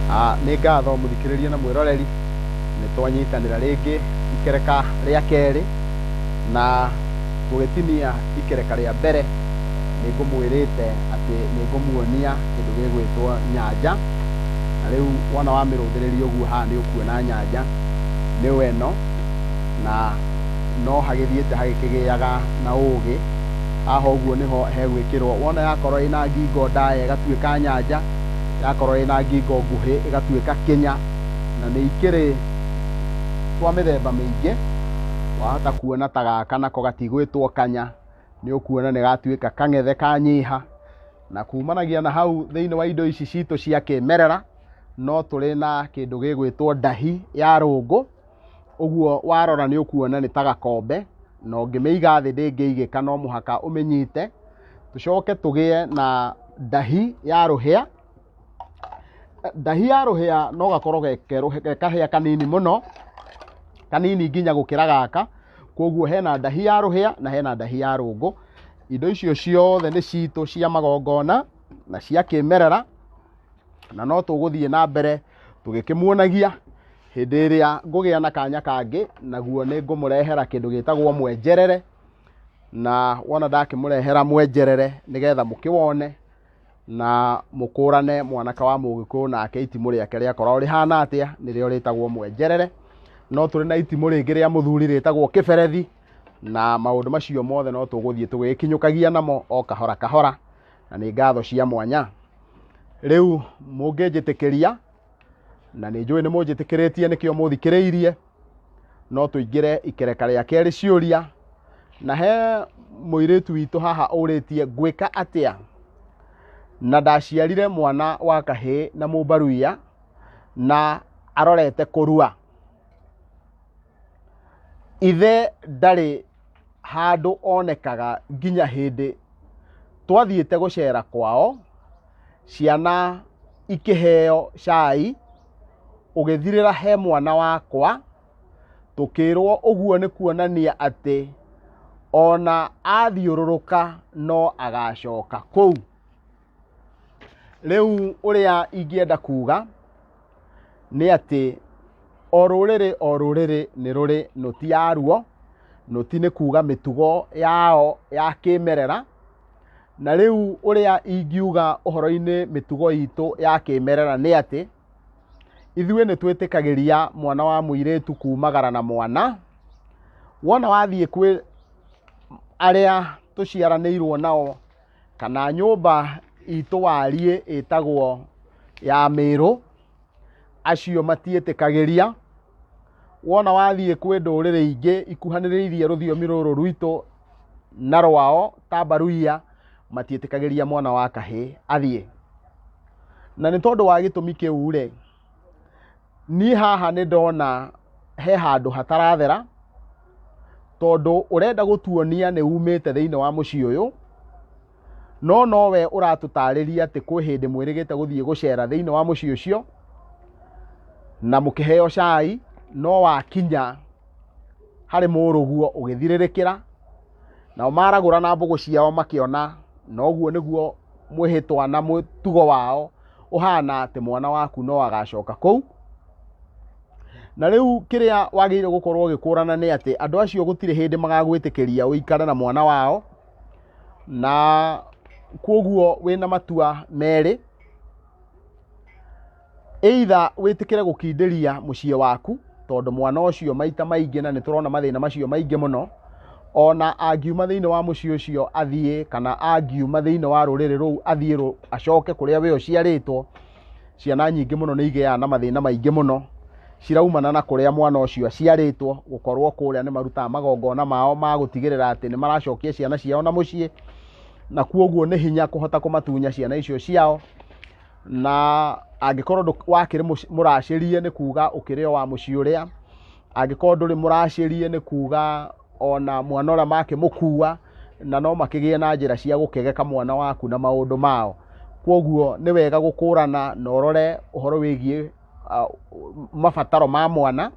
Nĩ ngatho mũthikĩrĩria na mwĩroreri, nĩ twanyitanĩra rĩngĩ ikereka rĩa kerĩ, na tũgĩtinia ikereka rĩa mbere nĩ ngũmwĩrĩte atĩ nĩ ngũmuonia kĩndũ gĩgwĩtwo nyanja, na rĩu wona wamĩrũthĩrĩria ũguo haha nĩ ũkuona nyanja nĩyo ĩno, na no hagĩthiĩte hagĩkĩgĩaga na ũgĩ. Haha ũguo nĩho hegwĩkĩrwo, wona yakorwo ĩna ngingo ndaya ĩgatuĩka nyanja, yakorwo ĩna ngingo nguhĩ ĩgatuĩka kĩnya, na nĩ ikĩrĩ twa mĩthemba mĩingĩ. Wahota kuona ta gaka nako gatigwĩtwo kanya, nĩ ũkuona nĩ gatuĩka kang'ethe kanyiha. Na kumanagia na hau thĩinĩ wa indo ici citũ cia kĩmerera, no tũrĩ na kĩndũ gĩgwĩtwo ndahi ya rũngũ. Ũguo warora nĩ ũkuona nĩ ta gakombe, na ũngĩmĩiga thĩ ndĩngĩigĩka no mũhaka ũmĩnyite. Tũcoke tũgĩe na ndahi ya rũhĩa. Ndahi ya rũhĩa no gakorwo ge kahĩa kanini mũno, kanini nginya gũkĩra gaka. Koguo hena ndahi ya rũhĩa na hena ndahi ya rũngũ. Indo icio ciothe nĩ citũ cia magongona na cia kĩmerera, na no tũgũthiĩ na mbere tũgĩkĩmuonagia. Hĩndĩ ĩrĩa ngũgĩa na kanya kangĩ, naguo nĩ ngũmũrehera kĩndũ gĩtagwo mwenjerere, na wona ndakĩmũrehera mwenjerere nĩgetha mũkĩwone na mũkũrane mwanake wa mũgĩkũyũ nake itimũ rĩake rĩakoragwo rĩhana atĩa, nĩrĩo rĩtagwo mwenjerere. No tũrĩ na itimũ rĩngĩ rĩa mũthuri rĩtagwo kĩberethi, na maũndũ macio mothe no tũgũthiĩ tũgĩkinyũkagia namo o kahora kahora, na nĩ ngatho cia mwanya. Rĩu mũngĩnjĩtĩkĩria, na nĩ njũĩ nĩ mũnjĩtĩkĩrĩtie nĩkĩo mũthikĩrĩirie, no tũingĩre ikereka rĩa kerĩ ciũria. Na he mũirĩtu witũ haha ũrĩtie ngwĩka atĩa na ndaciarire mwana wa kahĩĩ na mũmbaruya na arorete kũrua. Ithe ndarĩ handũ onekaga nginya hĩndĩ twathiĩte gũcera kwao, ciana ikĩheo cai, ũgĩthirĩra he mwana wakwa, tũkĩrwo ũguo nĩ kuonania atĩ ona athiũrũrũka no agacoka kũu. Rĩu ũrĩa ingĩenda kuga nĩ atĩ o rũrĩrĩ o rũrĩrĩ nĩ rũrĩ nũti yaruo. Nũti nĩ kuga mĩtugo yao ya kĩmerera. Na rĩu ũrĩa ingiuga ũhoro-inĩ mĩtugo itũ ya kĩmerera nĩ atĩ, ithuĩ nĩ twĩtĩkagĩria mwana wa mũirĩtu kumagara na mwana. Wona wathiĩ kwĩ arĩa tũciaranĩirwo nao kana nyũmba itũ wariĩ ĩtagwo ya Mĩrũ, acio matiĩtĩkagĩria. Wona wathiĩ kwĩ ndũrĩrĩ ingĩ ikuhanĩrĩirie rũthiomi rũrũ rwitũ na rwao ta Mbaruya, matiĩtĩkagĩria mwana wa kahĩĩ athiĩ. Na nĩ tondũ wa gĩtũmi kĩu rĩ, niĩ haha nĩ ndona he handũ hatarathera, tondũ ũrenda gũtuonia nĩ umĩte thĩinĩ wa mũciĩ ũyũ, no nowe ũratũtarĩria atĩ kwĩ hĩndĩ mwĩrĩgĩte gũthiĩ gũcera thĩinĩ wa mũciĩ ũcio, na mũkĩheo cai, no wakinya harĩ mũrũguo ũgĩthirĩrĩkĩra, nao maragũra na mbũgũ ciao makĩona na ũguo nĩguo mwĩhĩtwa na mũtugo wao ũhana atĩ mwana waku no agacoka kũu. Na rĩu kĩrĩa wagĩrĩire gũkorwo ũgĩkũrana nĩ atĩ andũ acio gũtirĩ hĩndĩ magagwĩtĩkĩria ũikare na mwana wao, na koguo wĩna matua merĩ, either wĩtĩkĩre gũkindĩria mũciĩ waku, tondũ mwana ũcio maita maingĩ, na nĩ tũrona mathĩna macio maingĩ mũno, ona angiuma thĩinĩ wa mũciĩ ũcio athiĩ, kana angiuma thĩinĩ wa rũrĩrĩ rũu athiĩ acoke kũrĩa we ũciarĩtwo, ciana nyingĩ mũno nĩ igĩaga na mathĩna maingĩ mũno, ciraumana na kũrĩa mwana ũcio aciarĩtwo, gũkorwo kũrĩa nĩ marutaga magongona mao ma gũtigĩrĩra atĩ nĩ maracokia ciana ciao na mũciĩ, na koguo nĩ hinya kũhota kũmatunya ciana icio ciao. Na angĩkorwo wakĩrĩ mũracĩrie nĩ kuga ũkĩrĩ o wa mũciĩ ũrĩa, angĩkorwo ndũrĩ mũracĩrie nĩ kuga ona mwana ũrĩa makĩmũkua, na no makĩgĩe na njĩra cia gũkĩgeka mwana waku na maũndũ mao. Koguo nĩ wega gũkũrana na ũrore ũhoro wĩgiĩ mabataro ma mwana,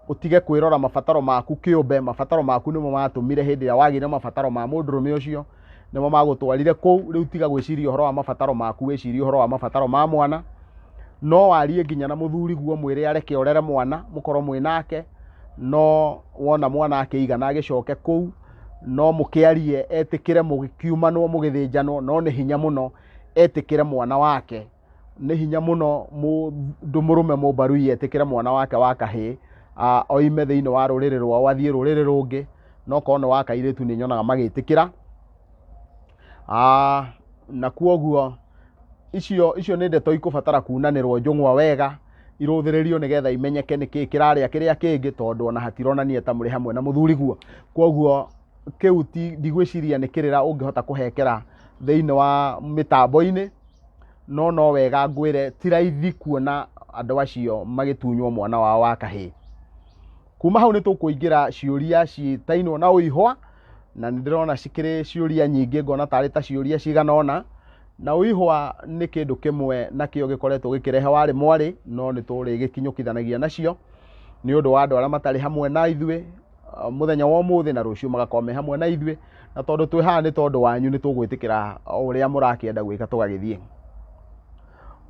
ũtige kwĩrora mabataro maku kĩũmbe, mabataro maku nĩmo matũmire hĩndĩ ĩrĩa wagĩire mabataro ma mũndũrũme ũcio, nĩmo magũtwarire kũu. Rĩu tiga gwĩciria ũhoro wa mabataro maku, wĩcirie ũhoro wa mabataro ma mwana. No warie nginya na mũthuri guo mwĩre areke orere mwana mũkorwo mwĩ nake, no wona mwana akĩigana agĩcoke kũu, no mũkĩarie etĩkĩre mũgĩkiumanwo mũgĩthĩnjanwo, no nĩ hinya mũno etĩkĩre mwana wake. Nĩ hinya mũno mũndũ mũrũme mũmbarui etĩkĩre mwana wake wa kahĩĩ oime thĩinĩ wa rũrĩrĩ rwao athiĩ rũrĩrĩ rũngĩ, no korwo nĩ wa kairĩtu nĩ nyonaga magĩtĩkĩra. Na kwoguo icio icio nĩ ndeto ikũbatara kunanĩrwo njũng'wa wega, irũthĩrĩrio nĩgetha imenyeke nĩkĩĩ kĩrarĩa kĩrĩa kĩngĩ, tondũ ona hatironania ta mũrĩ hamwe na mũthuriguo. Kwoguo kĩu ti ndigwĩciria nĩ kĩrĩra ũngĩhota kũhekera thĩinĩ wa mĩtambo-inĩ, no no wega ngwĩre ti raithi kuona andũ acio magĩtunywo mwana wao wa kahĩĩ. Kuma hau nĩ tũkũingĩra ciũria ciĩtainwo na ũihwa, na nĩ ndĩrona cikĩrĩ ciũria nyingĩ, ngona tarĩ ta ciũria cigana ũna. Na ũihwa nĩ kĩndũ kĩmwe nakĩo gĩkoretwo gĩkĩrehe warĩ mwarĩ, no nĩ tũrĩgĩkinyũkithanagia nacio nĩ ũndũ wa andũ arĩa matarĩ hamwe na ithuĩ mũthenya wa ũmũthĩ, na rũciũ magakorwo me hamwe na ithuĩ. Na tondũ twĩ haha nĩ tondũ wanyu, nĩ tũgwĩtĩkĩra o ũrĩa mũrakĩenda gwĩka tũgagĩthiĩ.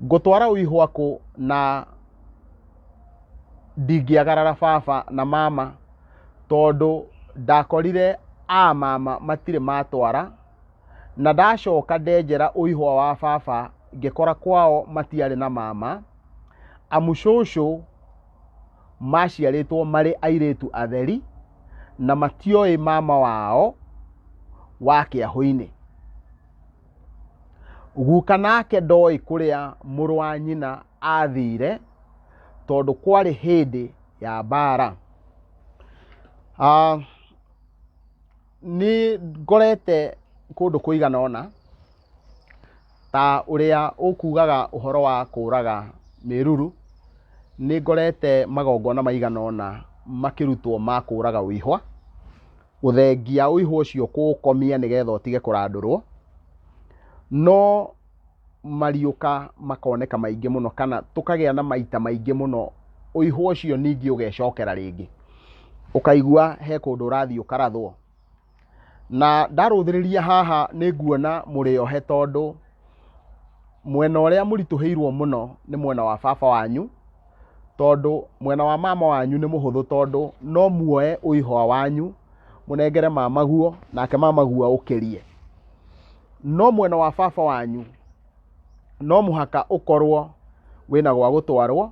Ngũtwara ũihwa kũ na ndingĩagarara baba na mama, tondũ ndakorire a mama matirĩ matwara, na ndacoka ndenjera ũihwa wa baba ngĩkora kwao matiarĩ na mama, amu cũcũ maciarĩtwo marĩ airĩtu atheri na matioĩ mama wao wa kĩahũ-inĩ. Guka nake ndoĩ kũrĩa mũrũ wa nyina athire tondũ kwarĩ hĩndĩ ya mbara. Nĩ ngorete kũndũ kũigana ũna ta ũrĩa ũkugaga ũhoro wa kũraga mĩruru, nĩ ngorete magongona maigana ũna makĩrutwo ma kũraga ũihwa, gũthengia ũihwa ũcio kũũkomia nĩgetha ũtige kũrandũrwo, no mariũka makoneka maingĩ mũno, kana tũkagĩa na maita maingĩ mũno ũihwa ũcio ningĩ ũgecokera rĩngĩ, ũkaigua he kũndũ ũrathiĩ ũkarathwo. Na ndarũthĩrĩria haha nĩ nguona mũrĩohe, tondũ mwena ũrĩa mũritũhĩirwo mũno nĩ mwena wa baba wanyu, tondũ mwena wa mama wanyu nĩ mũhũthũ, tondũ no muoe ũihwa wanyu mũnengere mama guo, nake mama guo aũkĩrie. No mwena wa baba wanyu no mũhaka ũkorwo wĩna gwa gũtwarwo,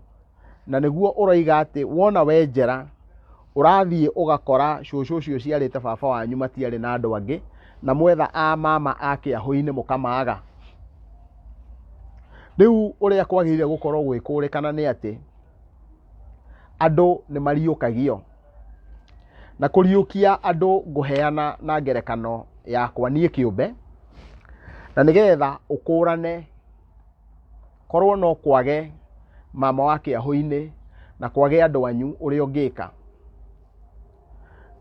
na nĩguo ũroiga atĩ wona wenjera ũrathiĩ ũgakora cũcũ ũcio ũciarĩte baba wanyu matiarĩ na andũ angĩ, na mwetha a mama a kĩahũ-inĩ mũkamaga. Rĩu ũrĩa kwagĩrĩire gũkorwo gwĩkũrĩkana nĩ atĩ andũ nĩ mariũkagio, na kũriũkia andũ ngũheana na ngerekano yakwa niĩ kĩũmbe, na nĩgetha ũkũrane korwo no kwage mama wa kĩahũ-inĩ na kwage andũ anyu ũrĩa ũngĩka.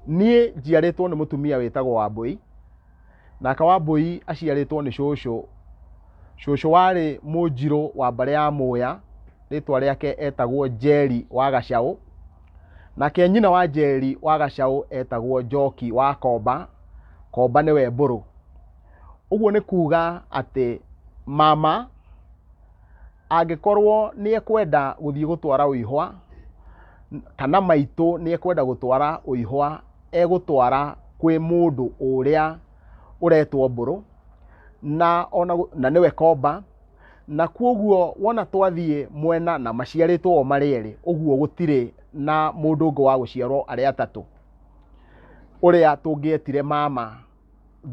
Niĩ njiarĩtwo nĩ mũtumia wĩtagwo Wambũi, nake Wambũi aciarĩtwo nĩ cũcũ. Cũcũ warĩ mũnjirũ wa mbarĩ ya Mũya, rĩtwa rĩake etagwo Njeri wa Gacaũ, nake nyina wa Njeri wa Gacaũ etagwo Njoki wa Komba, Komba nĩwe Mbũrũ. Ũguo nĩ kuga atĩ mama angĩkorwo nĩ ekwenda gũthiĩ gũtwara ũihwa, kana maitũ nĩ ekwenda gũtwara ũihwa, egũtwara kwĩ mũndũ ũrĩa ũretwo Mbũrũ, na ona na nĩwe Komba, na kwoguo wona twathiĩ mwena na maciarĩtwo o marĩ erĩ, ũguo gũtirĩ na mũndũ ũngĩ wa gũciarwo arĩ atatũ ũrĩa tũngĩetire mama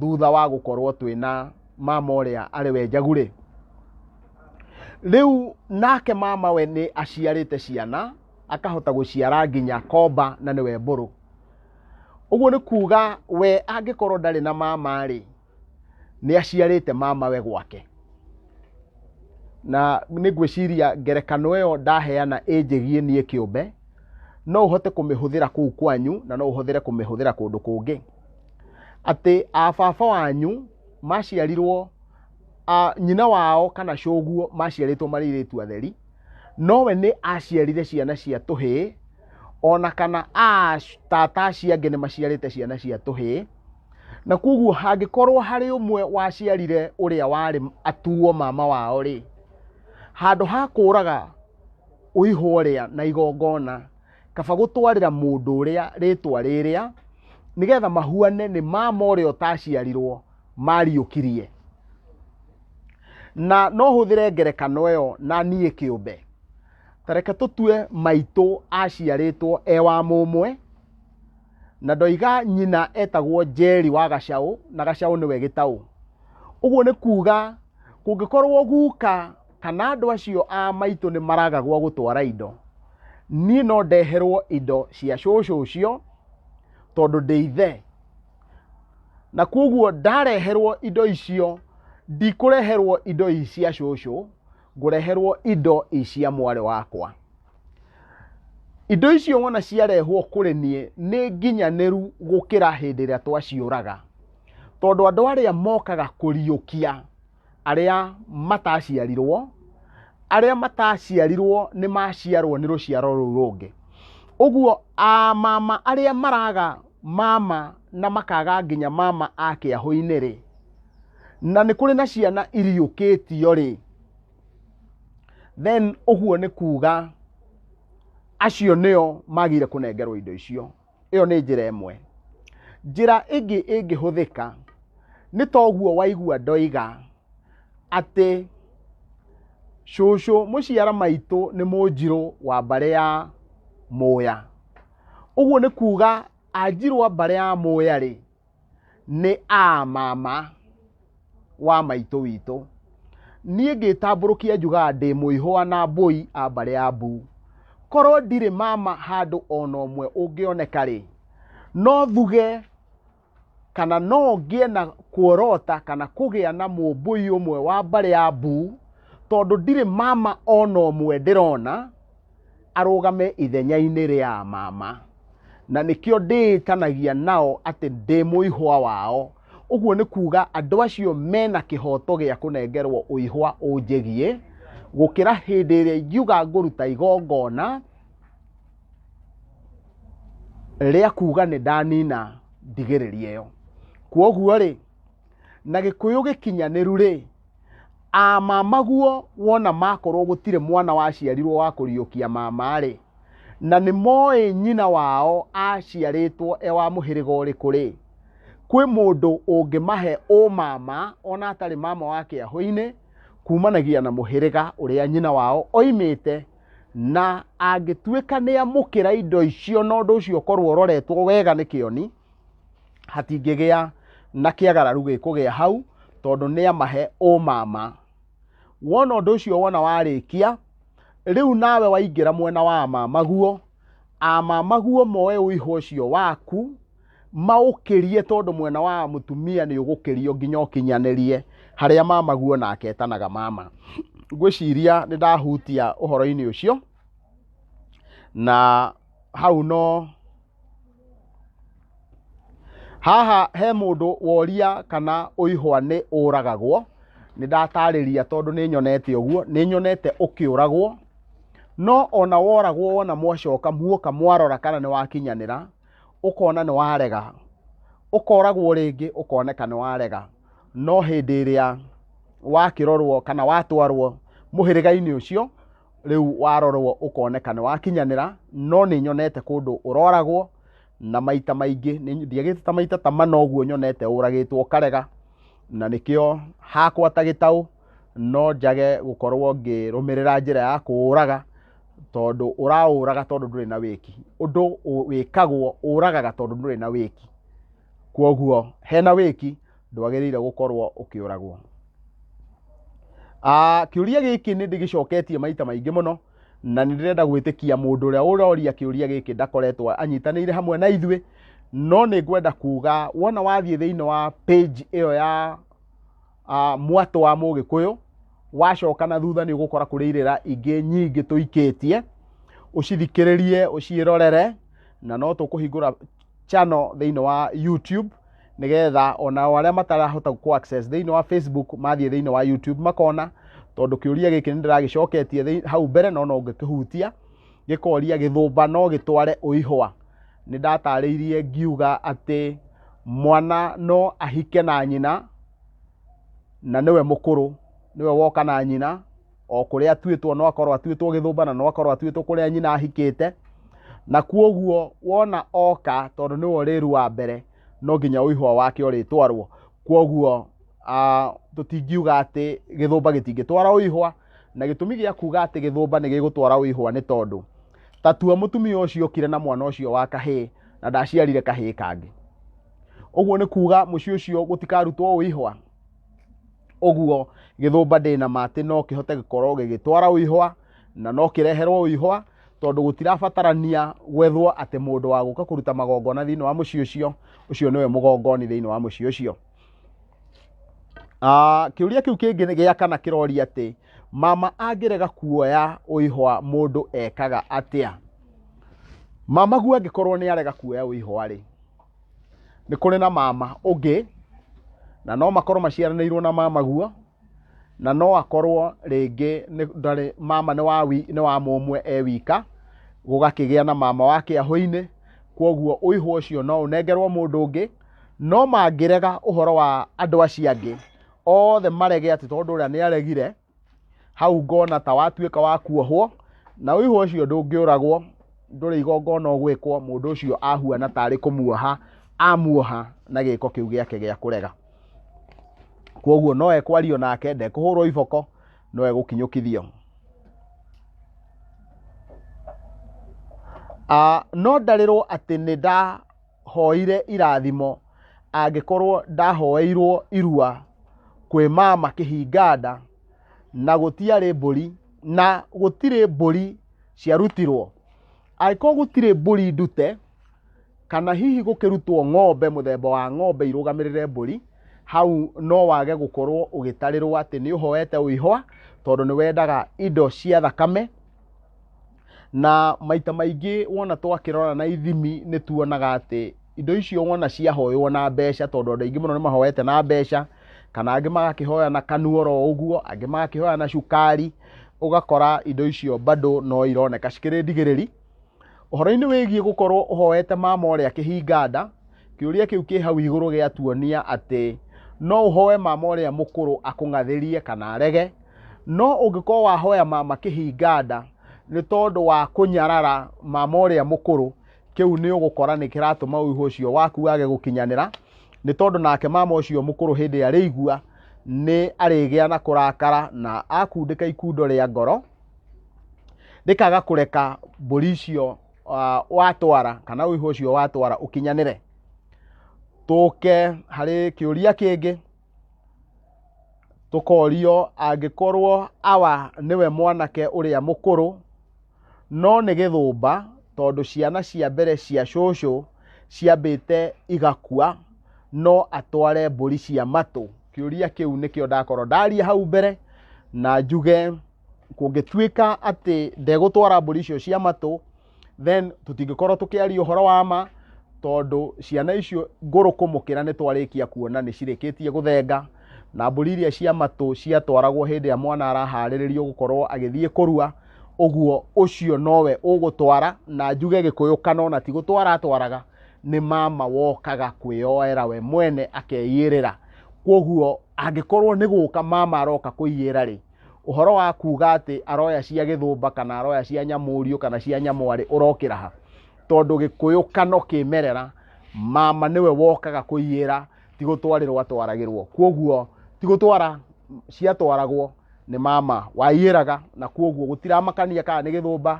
thutha wa gũkorwo twĩna mama ũrĩa arĩ we Njagurĩ. Rĩu nake mama we nĩ aciarĩte ciana, akahota gũciara nginya Komba na nĩwe Mbũrũ. Ũguo nĩ kuga we angĩkorwo ndarĩ na mama rĩ, nĩ aciarĩte mama we gwake. Na nĩ ngwĩciria ngerekano ĩyo ndaheana ĩnjĩgiĩ niĩ kĩũmbe, no ũhote kũmĩhũthĩra kũu kwanyu na no ũhũthĩre kũmĩhũthĩra kũndũ kũngĩ. Atĩ a baba wanyu maciarirwo, nyina wao kana cũguo maciarĩtwo marĩ airĩtu atheri, nowe nĩ aciarire ciana cia tũhĩĩ, ona kana a tata acio angĩ nĩ maciarĩte ciana cia tũhĩĩ, na koguo hangĩkorwo harĩ ũmwe waciarire ũrĩa warĩ atuo mama wao rĩ, handũ ha kũraga Ũihwa ũrĩa na igongona, kaba gũtwarĩra mũndũ ũrĩa rĩtwa rĩrĩa, nĩgetha mahuane nĩ mama ũrĩa ũtaciarirwo mariũkirie. Na no hũthĩre ngerekano ĩyo na niĩ kĩũmbe. Ta reke tũtue maitũ aciarĩtwo e wa mũmwe, na ndoiga nyina etagwo Njeri wa Gacaũ, na Gacaũ nĩwe gĩtaũ. Ũguo nĩ kuga kũngĩkorwo guka kana andũ acio a maitũ nĩ maraga gwa gũtwara indo, niĩ no ndeherwo indo cia cũcũ ũcio tondũ ndĩ ithe. Na kwoguo ndareherwo indo icio, ndikũreherwo indo i cia cũcũ, ngũreherwo indo i cia mwarĩ wakwa. Indo icio wona ciarehwo kũrĩ niĩ nĩ nginyanĩru gũkĩra hĩndĩ ĩrĩa twaciũraga, tondũ andũ arĩa mokaga kũriũkia arĩa mataciarirwo, arĩa mataciarirwo nĩ maciarwo nĩ rũciaro rũu rũngĩ. Ũguo a mama arĩa maraga mama na makaga nginya mama a kĩahũ-inĩ rĩ, na nĩ kũrĩ na ciana iriũkĩtio rĩ, then ũguo nĩ kuga acio nĩo magire kũnengerwo indo icio. Ĩyo nĩ njĩra ĩmwe. Njĩra ĩngĩ ĩngĩhũthĩka nĩ ta ũguo waigua ndoiga atĩ cũcũ mũciara maitũ nĩ mũnjirũ wa mbarĩ ya Mũya. Ũguo nĩ kuga anjirũ a mbarĩ ya Mũya rĩ, nĩ a mama wa maitũ witũ. Niĩ ngĩtambũrũkia njugaga ndĩ mũihũa na mbũi a mbarĩ ya mbu. Korwo ndirĩ mama handũ ona ũmwe ũngĩoneka rĩ, no thuge kana no ngĩe na kuorota kana kũgĩa na mũmbũi ũmwe wa mbarĩ ya mbu, tondũ ndirĩ mama ona ũmwe ndĩrona arũgame ithenya-inĩ rĩa mama. Na nĩkĩo ndĩĩtanagia nao atĩ ndĩ mũihwa wao. Ũguo nĩ kuga andũ acio mena kĩhoto gĩa kũnengerwo ũihwa ũnjĩgiĩ, gũkĩra hĩndĩ ĩrĩa ingiuga ngũruta igongona rĩa kuga nĩ ndanina ndigĩrĩria ĩyo. Kwoguo rĩ, na Gĩkũyũ gĩkinyanĩru rĩ, a mama guo wona makorwo gũtirĩ mwana waciarirwo wa kũriũkia mama-rĩ, na nĩ moĩ nyina wao aciarĩtwo e wa mũhĩrĩga ũrĩkũ rĩ, kwĩ mũndũ ũngĩmahe ũmama ona atarĩ mama wa kĩahũ-inĩ, kumanagia na mũhĩrĩga ũrĩa nyina wao oimĩte, na angĩtuĩka nĩ amũkĩra indo icio na ũndũ ũcio ũkorwo ũroretwo wega nĩ kĩoni, hatingĩgĩa na kĩagararu gĩkũgĩa hau, tondũ nĩ amahe ũmama. Wona ũndũ ũcio wona warĩkia, rĩu nawe waingĩra mwena wa mamaguo, amamaguo moe ũihũ ũcio waku, maũkĩrie tondũ mwena wa mũtumia nĩ ũgũkĩrio nginya ũkinyanĩrie harĩa mamaguo nake etanaga mama. Ngwĩciria nĩ ndahutia ũhoro-inĩ ũcio, na hau no Haha he mũndũ woria kana ũihwa nĩ ũragagwo, nĩ ndatarĩria tondũ nĩ nyonete ũguo, nĩ nyonete ũkĩũragwo, no ona woragwo wona mwacoka muoka mwarora kana nĩ wakinyanĩra, ũkona nĩ warega, ũkoragwo rĩngĩ ũkoneka nĩ warega, no hĩndĩ ĩrĩa wakĩrorwo kana watwarwo mũhĩrĩga-inĩ ũcio, rĩu warorwo ũkoneka nĩ wakinyanĩra, no nĩ nyonete kũndũ ũroragwo, na maita maingĩ, ndiagĩte ta maita ta mana ũguo nyonete ũragĩtwo ũkarega, na nĩkĩo hakwa ta gĩtaũ, no njage gũkorwo ngĩrũmĩrĩra njĩra ya kũũraga, tondũ ũraũraga tondũ ndũrĩ na wĩki. Ũndũ wĩkagwo ũragaga tondũ ndũrĩ na wĩki. Kwoguo hena wĩki ndwagĩrĩire gũkorwo ũkĩũragwo. Kĩũria gĩkĩ nĩ ndĩgĩcoketie maita maingĩ mũno, na nĩ ndĩrenda gwĩtĩkia mũndũ ũrĩa ũroria kĩũria gĩkĩ ndakoretwo anyitanĩire hamwe na ithuĩ, no nĩ ngwenda kuga wona wathiĩ thĩinĩ wa page ĩyo ya Mwatũ wa Mũgĩkũyũ, wacoka na thutha nĩ ũgũkora kũrĩ irĩra ingĩ nyingĩ tũikĩtie, ũcithikĩrĩrie, ũciĩrorere, na no tũkũhingũra channel thĩinĩ wa YouTube nĩgetha ona o arĩa matarahota kũ access thĩinĩ wa Facebook mathiĩ thĩinĩ wa YouTube makona, tondũ kĩũria gĩkĩ nĩ ndĩragĩcoketie hau mbere no no ngĩkĩhutia gĩkoria gĩthũmba no gĩtware ũihwa. Nĩ ndatarĩirie ngiuga atĩ mwana no ahike na nyina na nĩwe mũkũrũ, nĩwe woka na nyina. o kũrĩa atuĩtwo, no akorwo atuĩtwo Gĩthũmba na no akorwo atuĩtwo kũrĩa nyina ahikĩte. Na kwoguo wona oka, tondũ nĩwe ũrĩru wa mbere, no nginya ũihwa wake ũrĩtwarwo. Kwoguo tũtingiuga atĩ Gĩthũmba gĩtingĩtwara ũihwa, na gĩtũmi gĩa kuga atĩ Gĩthũmba nĩ gĩgũtwara ũihwa nĩ tondũ ta tua mũtumia ũcio okire na mwana ũcio wa kahĩĩ na ndaciarire kahĩĩ kangĩ, ũguo nĩ kuga mũciĩ ũcio gũtikarutwo ũihwa. Ũguo Gĩthũmba ndĩna ma atĩ no kĩhote gũkorwo gĩgĩtwara ũihwa na no kĩreherwo ũihwa, tondũ gũtirabatarania gwethwo atĩ mũndũ wa gũka kũruta magongona thĩinĩ wa mũciĩ ũcio, ũcio nĩwe mũgongoni thĩinĩ wa mũciĩ ũcio. Kĩũria kĩu kĩngĩ gĩa kana kĩroria atĩ mama angĩrega kuoya ũihwa mũndũ ekaga atĩa? Mama guo angĩkorwo nĩ arega kuoya ũihwa rĩ, nĩ kũrĩ na mama ũngĩ, na no makorwo maciaranĩirwo na mama guo, na no akorwo rĩngĩ nĩ ndarĩ mama nĩ wa wi, nĩ wa mũmwe e wika, gũgakĩgĩa na mama wa kĩahũ-inĩ, kwoguo ũihwa ũcio no ũnengerwo mũndũ ũngĩ. No mangĩrega ũhoro wa andũ acio angĩ othe marege atĩ tondũ ũrĩa nĩ aregire, hau ngona ta watuĩka wa kuohwo, na ũihwa ũcio ndũngĩũragwo, ndũrĩ igongona ũgwĩkwo, mũndũ ũcio ahuana tarĩ kũmuoha amuoha na gĩko kĩu gĩake gĩa kũrega. Kwoguo no ekwario nake, ndekũhũrwo iboko, no egũkinyũkithio. No ndarĩrwo atĩ nĩ ndahoire irathimo angĩkorwo ndahoeirwo irua kwĩ mama kĩhinganda na gũtiarĩ mbũri, na gũtirĩ mbũri ciarutirwo. Angĩkorwo gũtirĩ mbũri ndute, kana hihi gũkĩrutwo ng'ombe, mũthemba wa ng'ombe irũgamĩrĩre mbũri, hau no wage gũkorwo ũgĩtarĩrwo atĩ nĩ ũhoete ũihwa, tondũ nĩ wendaga indo cia thakame. Na maita maingĩ wona twakĩrora na ithimi nĩ tuonaga atĩ indo icio wona ciahoywo na mbeca, tondũ andũ aingĩ mũno nĩ mahoete na mbeca, kana angĩ magakĩhoya na kanua oro ũguo, angĩ magakĩhoya na cukari, ũgakora indo icio bado no ironeka cikĩrĩ ndigĩrĩri. Ũhoro-inĩ wĩgiĩ gũkorwo ũhoete mama ũrĩa kĩhinganda, kĩũria kĩu kĩ hau igũrũ gĩatuonia atĩ no ũhoe mama ũrĩa mũkũrũ akũng'athĩrie kana arege, no ũngĩkorwo wahoya mama kĩhinganda nĩ tondũ wa kũnyarara mama ũrĩa mũkũrũ, kĩu nĩ ũgũkora nĩ kĩratũma ũihũ ũcio waku wage gũkinyanĩra, nĩ tondũ nake mama ũcio mũkũrũ hĩndĩ ĩrĩa arĩigua nĩ arĩgĩa na kũrakara na akundĩka ikundo rĩa ngoro, rĩkaga kũreka mbũri icio watwara kana ũihũ ũcio watwara ũkinyanĩre. Tũke harĩ kĩũria kĩngĩ, tũkorio angĩkorwo awa nĩwe mwanake ũrĩa mũkũrũ, no nĩ gĩthũmba tondũ ciana cia mbere cia cũcũ ciambĩte igakua, no atware mbũri cia matũ. Kĩũria kĩu nĩkĩo ndakorwo ndaria hau mbere, na njuge kũngĩtuĩka atĩ ndegũtwara mbũri icio cia matũ, then tũtingĩkorwo tũkĩaria ũhoro wa ma, tondũ ciana icio ngũrũ kũmũkĩra nĩ twarĩkia kuona nĩ cirĩkĩtie gũthenga, na mbũri iria cia matũ ciatwaragwo hĩndĩ ĩrĩa mwana araharĩrĩrio gũkorwo agĩthiĩ kũrua, ũguo ũcio nowe ũgũtwara. Na njuge Gĩkũyũ kana ona ti gũtwara atwaraga, nĩ mama wokaga kwĩyoera we mwene akeyĩrĩra. Kwoguo angĩkorwo nĩ gũka mama aroka kũiyĩra rĩ, ũhoro wa kuga atĩ aroya cia gĩthũmba kana aroya cia nyamũriũ kana cia nyamwarĩ ũrokĩra ha? Tondũ Gĩkũyũ kano kĩmerera, mama nĩwe wokaga kũiyĩra, ti gũtwarĩrwo atwaragĩrwo. Kwoguo ti gũtwara ciatwaragwo nĩ mama waiyĩraga, na kwoguo gũtiramakania kana nĩ gĩthũmba,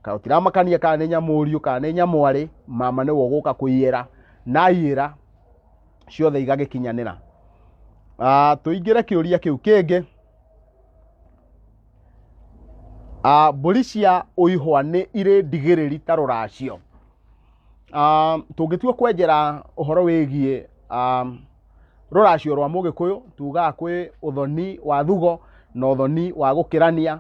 kana gũtiramakania kana nĩ nyamũriũ kana nĩ nyamwarĩ, mama nĩwe ũgũka kũiyĩra, na aiyĩra ciothe igagĩkinyanĩra. Tũingĩre kĩũria kĩu kĩngĩ. Mbũri cia ũihwa nĩ irĩ ndigĩrĩri ta rũracio? Tũngĩtua kwenjera ũhoro wĩgiĩ rũracio rwa Mũgĩkũyũ, tugaga kwĩ ũthoni wa thugo na ũthoni wa gũkĩrania.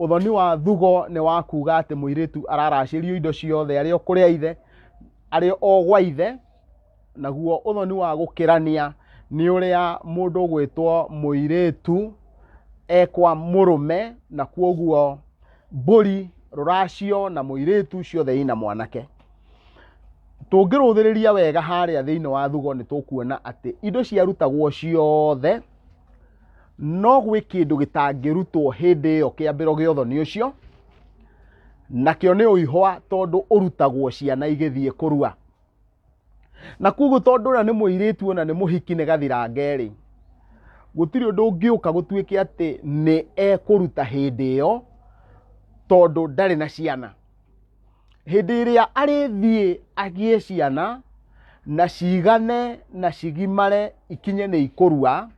Ũthoni wa thugo nĩ wa kuga atĩ mũirĩtu araracĩrio indo ciothe arĩ o kũrĩa ithe, arĩ o gwa ithe. Naguo ũthoni wa gũkĩrania nĩ ũrĩa mũndũ ũgwĩtwo mũirĩtu ekwa mũrũme, na kwoguo mbũri, rũracio na mũirĩtu ciothe ina mwanake. Tũngĩrũthĩrĩria wega harĩa thĩinĩ wa thugo nĩ tũkuona atĩ indo ciarutagwo ciothe, No gwĩ kĩndũ gĩtangĩrutwo hĩndĩ ĩyo kĩambĩro gĩa ũthoni ũcio, nakĩo nĩ ũihwa tondũ ũrutagwo ciana igĩthiĩ kũrua. Na koguo tondũ ũrĩa nĩ mũirĩtu ona nĩ mũhiki nĩ gathirange-rĩ, gũtirĩ ũndũ ũngĩũka gũtuĩke atĩ nĩ ekũruta hĩndĩ ĩyo tondũ ndarĩ na ciana. Hĩndĩ ĩrĩa arĩthiĩ agĩe ciana na cigane na cigimare ikinye nĩ ikũrua,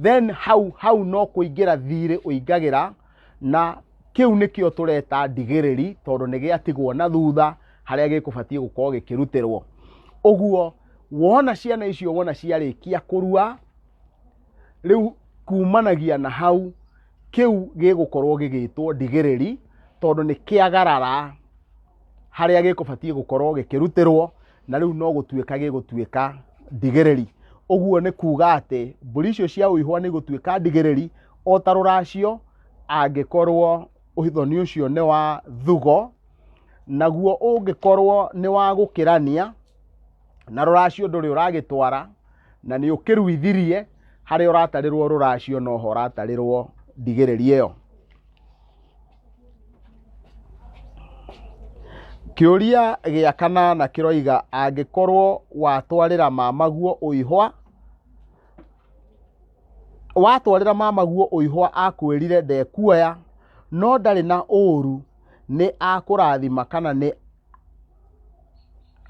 then hau hau no kũingĩra thirĩ ũingagĩra, na kĩu nĩkĩo tũreta ndigĩrĩri tondũ nĩ gĩatigwo na thutha harĩa gĩkũbatiĩ gũkorwo gĩkĩrutĩrwo. Ũguo wona ciana icio wona ciarĩkia kũrua, rĩu kumanagia na hau kĩu gĩgũkorwo gĩgĩtwo ndigĩrĩri tondũ nĩ kĩagarara harĩa gĩkũbatiĩ gũkorwo gĩkĩrutĩrwo na rĩu no gũtuĩka gĩgũtuĩka ndigĩrĩri. Ũguo nĩ kuga atĩ mbũri icio cia ũihwa nĩ igũtuĩka ndigĩrĩri o ta rũracio angĩkorwo ũthoni ũcio nĩ wa thugo, naguo ũngĩkorwo nĩ wa gũkĩrania na rũracio ndũrĩ ũragĩtwara na nĩ ũkĩruithirie, harĩa ũratarĩrwo rũracio noho ũratarĩrwo ndigĩrĩri ĩyo. Kĩũria gĩa kanana kĩroiga angĩkorwo watwarĩra mamaguo ũihwa, watwarĩra mamaguo ũihwa akwĩrire ndekuoya no ndarĩ na ũru nĩ akũrathima kana nĩ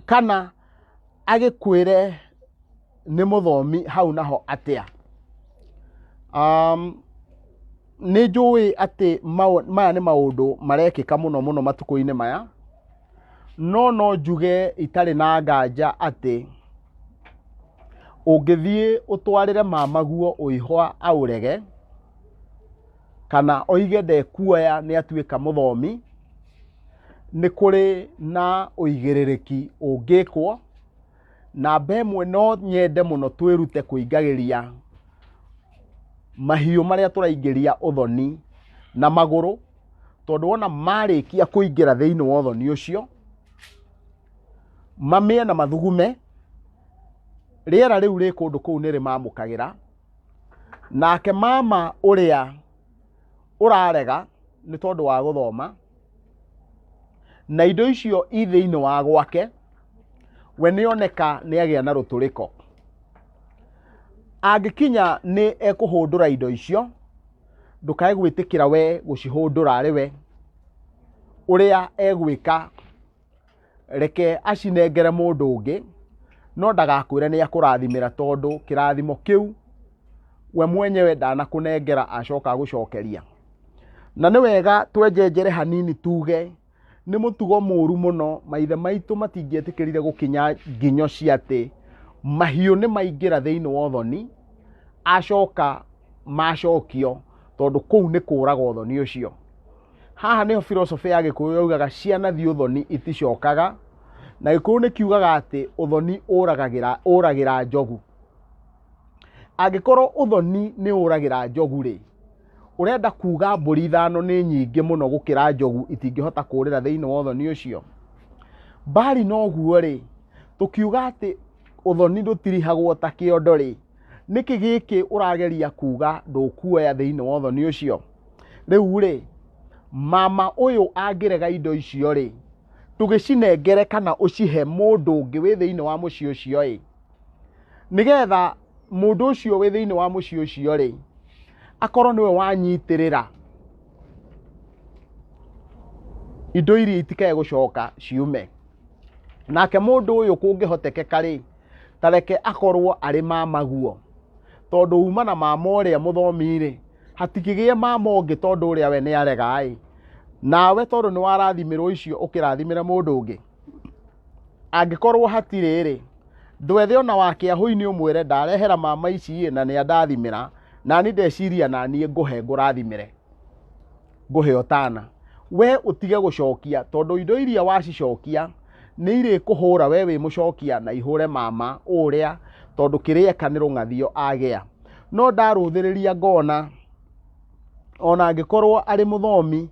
kana agĩkwĩre nĩ mũthomi hau naho atĩa? Nĩ njũĩ atĩ maya nĩ maũndũ marekĩka mũno mũno matukũ-inĩ maya, no no njuge itarĩ na nganja atĩ, ũngĩthiĩ ũtwarĩre mamaguo ũihwa aũrege, kana oige ndekuoya nĩ atuĩka mũthomi, nĩ kũrĩ na ũigĩrĩrĩki ũngĩkwo. Namba ĩmwe no nyende mũno twĩrute kũingagĩria mahiũ marĩa tũraingĩria ũthoni na magũrũ, tondũ wona marĩkia kũingĩra thĩiniĩ wa ũthoni ũcio, mamĩe na mathugume, rĩera rĩu rĩ kũndũ kũu nĩ rĩmamũkagĩra, nake mama ũrĩa ũrarega nĩ tondũ wa gũthoma, na indo icio i thĩinĩ wa gwake, we nĩoneka nĩagĩa na rũtũrĩko. Angĩkinya nĩ ekũhũndũra indo icio, ndũkae gwĩtĩkĩra we gũcihũndũra arĩ we. Ũrĩa egwĩka, reke acinengere mũndũ ũngĩ, no ndagakwĩre nĩ akũrathimĩra tondũ kĩrathimo kĩu we mwenyewe ndanakũnengera acoka agũcokeria. Na nĩ wega twenjenjere hanini tuge nĩ mũtugo mũru mũno, maithe maitũ matingĩetĩkĩrire gũkinya nginyo cia atĩ mahiũ nĩ maingĩra thĩinĩ wa ũthoni, acoka macokio tondũ kũu nĩ kũraga ũthoni ũcio. Haha nĩho philosophy ya Gĩkũyũ yaugaga cianathiĩ ũthoni iticokaga, na Gĩkũyũ nĩ kiugaga atĩ ũthoni ũragagĩra, ũragĩra njogu. Angĩkorwo ũthoni nĩ ũragĩra njogu rĩ, ũrenda kuga mbũri ithano nĩ nyingĩ mũno gũkĩra njogu itingĩhota kũrĩra thĩinĩ wa ũthoni ũcio? Mbali na ũguo rĩ, tũkiuga atĩ ũthoni ndũtirihagwo ta kĩondo rĩ, nĩkĩ gĩkĩ ũrageria kuga ndũkuoya thĩinĩ wa ũthoni ũcio? Rĩu rĩ, mama ũyũ angĩrega indo icio rĩ, tũgĩcinengere kana ũcihe mũndũ ũngĩ wĩ thĩinĩ wa mũciĩ ũcio ĩ, nĩgetha mũndũ ũcio wĩ thĩinĩ wa mũciĩ ũcio rĩ, akorwo nĩwe wanyitĩrĩra indo iria itikae gũcoka ciume. Nake mũndũ ũyũ kũngĩhotekeka rĩ, ta reke akorwo arĩ mamaguo, tondũ uma na mama ũrĩa mũthomi rĩ, hatingĩgĩa mama ũngĩ tondũ ũrĩa we nĩ arega ĩ, nawe tondũ nĩ warathimĩrwo icio ũkĩrathimĩre mũndũ ũngĩ. Angĩkorwo hatirĩ rĩ, ndwethe ona wa kĩahũ-inĩ ũmwĩre ndarehera mama ici ĩ na nĩ andathimĩra, nani ndeciria naniĩ ngũhe ngũrathimĩre, ngũhe ũtana. We ũtige gũcokia tondũ indo iria wacicokia nĩ irĩkũhũra we wĩ mũcokia na ihũre mama ũrĩa tondũ kĩrĩa eka nĩ rũng'athio agĩa. No ndarũthĩrĩria ngona ona angĩkorwo arĩ mũthomi,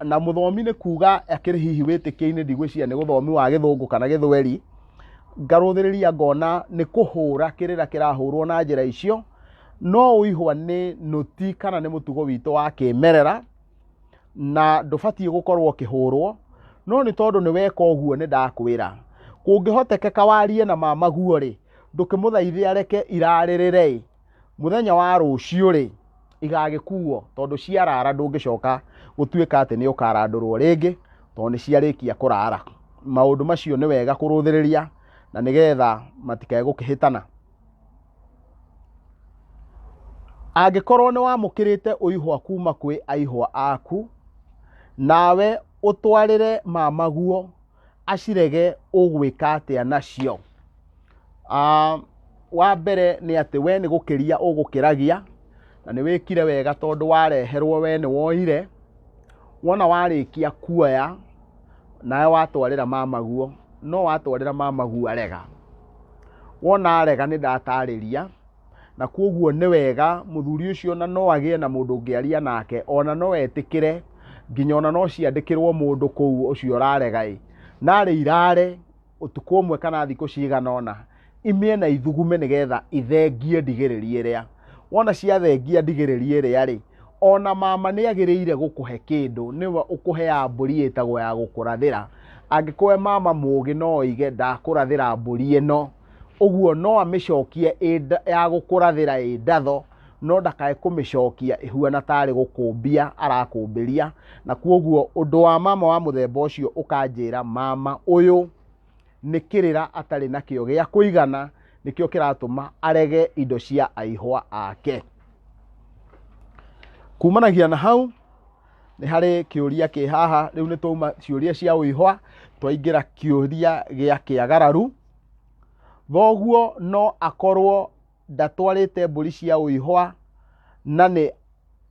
na mũthomi nĩ kuga akĩrĩ hihi wĩtĩkio-inĩ ndigwĩciria nĩ gũthomi wa gĩthũngũ kana gĩthweri, ngarũthĩrĩria ngona nĩ kũhũra kĩrĩra kĩrahũrwo na njĩra icio, No ũihwa nĩ nũti kana nĩ mũtugo witũ wa kĩmerera, na ndũbatiĩ gũkorwo ũkĩhũrwo, no nĩ tondũ nĩ weka ũguo nĩ ndakwĩra, kũngĩhotekeka warie na mamaguo rĩ, ndũkĩmũthaithe areke irarĩrĩre ĩ, mũthenya wa rũciũ rĩ, igagĩkuo tondũ ciarara ndũngĩcoka gũtuĩka atĩ nĩ ũkarandũrwo rĩngĩ tondũ nĩ ciarĩkia kũrara. Maũndũ macio nĩ wega kũrũthĩrĩria na nĩgetha matikae gũkĩhĩtana. Angĩkorwo nĩ wamũkĩrĩte ũihwa kuma kwĩ aihwa aku, nawe ũtwarĩre mamaguo acirege ũgwĩka atĩa nacio? Wa mbere nĩ atĩ we nĩ gũkĩria ũgũkĩragia, na nĩ wĩkire wega tondũ wareherwo we nĩ woire, wona warĩkia kuoya, nawe watwarĩra mamaguo, no watwarĩra mamaguo arega. Wona arega nĩ ndatarĩria, na koguo nĩ wega mũthuri ũcio ona no agĩe na mũndũ ũngĩaria nake, ona no etĩkĩre, nginya ona no ciandĩkĩrwo mũndũ kũu ũcio ũrarega ĩ, narĩ irare ũtukũ ũmwe kana thikũ cigana ũna, imĩe na ithugume nĩgetha ithengie ndigĩrĩri ĩrĩa. Wona ciathengia ndigĩrĩri ĩrĩa rĩ, ona mama nĩ agĩrĩire gũkũhe kĩndũ, nĩwe ũkũheaga mbũri ĩtagwo ya gũkũrathĩra. Angĩkorwo e mama mũgĩ no oige ndakũrathĩra mbũri ĩno, ũguo no amĩcokie ya gũkũrathĩra ĩ ndatho, no ndakae kũmĩcokia ĩhuana tarĩ gũkũmbia arakũmbĩria, na koguo ũndũ wa mama wa mũthemba ũcio ũkanjĩra mama ũyũ nĩ kĩrĩra atarĩ nakĩo gĩa kũigana, nĩkĩo kĩratũma arege indo cia aihwa ake. Kumanagia na hau, nĩ harĩ kĩũria kĩ haha, rĩu nĩ twauma ciũria cia ũihwa, twaingĩra kĩũria gĩa kĩagararu. Thoguo no akorwo ndatwarĩte mbũri cia ũihwa na nĩ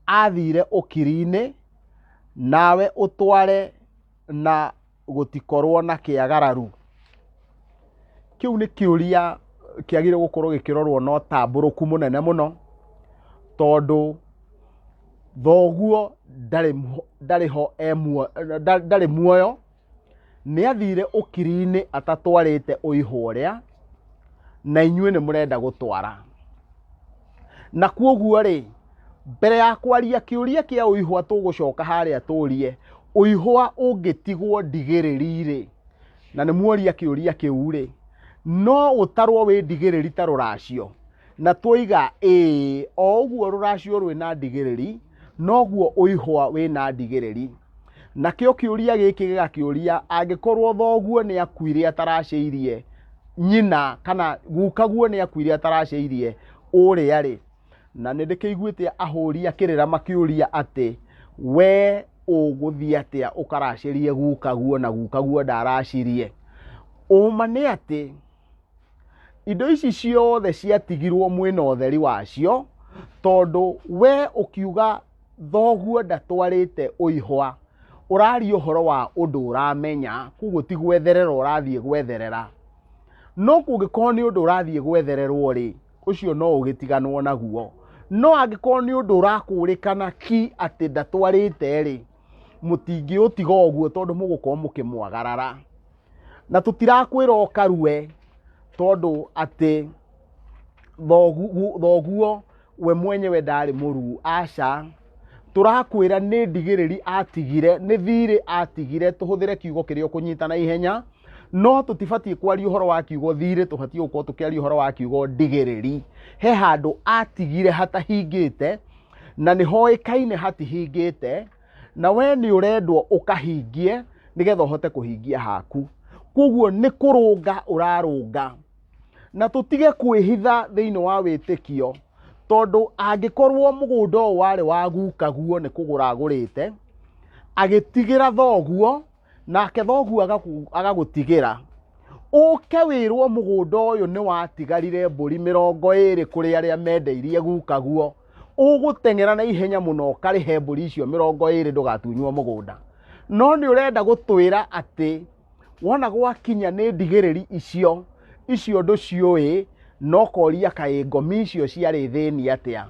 athire ũkiri-inĩ, nawe ũtware na gũtikorwo na kĩagararu? Kĩu nĩ kĩũria kĩagĩrĩirwo gũkorwo gĩkĩrorwo na ũtambũrũku mũnene mũno, tondũ thoguo ndarĩ ndarĩ ho e muoyo, ndarĩ muoyo, nĩ athire ũkiri-inĩ atatwarĩte ũihũ ũrĩa, na inyuĩ nĩ mũrenda gũtwara. Na koguo rĩ, mbere ya kwaria kĩũria kĩa ũihwa tũgũcoka harĩa tũrie, ũihwa ũngĩtigwo ndigĩrĩri rĩ, na nĩ muoria kĩũria kĩu rĩ, no ũtarwo wĩ ndigĩrĩri ta rũracio? Na twoiga ĩĩ, o ũguo rũracio rwĩna ndigĩrĩri, noguo ũihwa wĩna ndigĩrĩri. Nakĩo kĩũria gĩkĩ gĩgakĩũria, angĩkorwo thoguo nĩ akuire ataracĩirie nyina kana gukaguo nĩ akuire ataracĩirie ũrĩa rĩ, na nĩ ndĩkĩiguĩte ahũri a kĩrĩra makĩũria atĩ we ũgũthiĩ atĩa ũkaracĩrie gukaguo na gukaguo ndaracirie. Ũma nĩ atĩ indo ici ciothe ciatigirwo mwĩna ũtheri wacio, tondũ we ũkiuga thoguo ndatwarĩte ũihwa, ũraria ũhoro wa ũndũ ũramenya, koguo ti gwetherera ũrathiĩ gwetherera. No kũngĩkorwo nĩ ũndũ ũrathiĩ gwethererwo rĩ, ũcio no ũgĩtiganwo naguo. No angĩkorwo nĩ ũndũ ũrakũrĩkana ki atĩ ndatwarĩte rĩ, mũtingĩũtiga ũguo tondũ mũgũkorwo mũkĩmwagarara. Na tũtirakwĩra ũkarue tondũ atĩ thoguo we mwenyewe ndarĩ mũruu, aca. Tũrakwĩra nĩ ndigĩrĩri atigire, nĩ thirĩ atigire, tũhũthĩre kiugo kĩrĩa ũkũnyita na ihenya, no tũtibatiĩ kwaria ũhoro wa kiugo thirĩ, tũbatiĩ gũkorwo tũkĩaria ũhoro wa kiugo ndigĩrĩri. He handũ atigire hatahingĩte, na nĩ hoĩkaine hatihingĩte, na we nĩ ũrendwo ũkahingie nĩgetha ũhote kũhingia haku. Koguo nĩ kũrũnga ũrarũnga. Na tũtige kwĩhitha thĩinĩ wa wĩtĩkio, tondũ angĩkorwo mũgũnda ũyũ warĩ wa gukaguo nĩ kũgũra agũrĩte, agĩtigĩra thoguo, nake thoguo agagũtigĩra, ũke wĩrwo mũgũnda ũyũ nĩ watigarire mbũri 20 kũrĩ arĩa mendeirie gukaguo, ũgũteng'era na ihenya mũno ũkarĩhe mbũri icio 20 ndũgatunywo mũgũnda. No nĩ ũrenda gũtwĩra atĩ wona gwakinya nĩ ndigĩrĩri icio, icio ndũciũĩ, no koria kaĩ ngomi icio ciarĩ thĩni atĩa.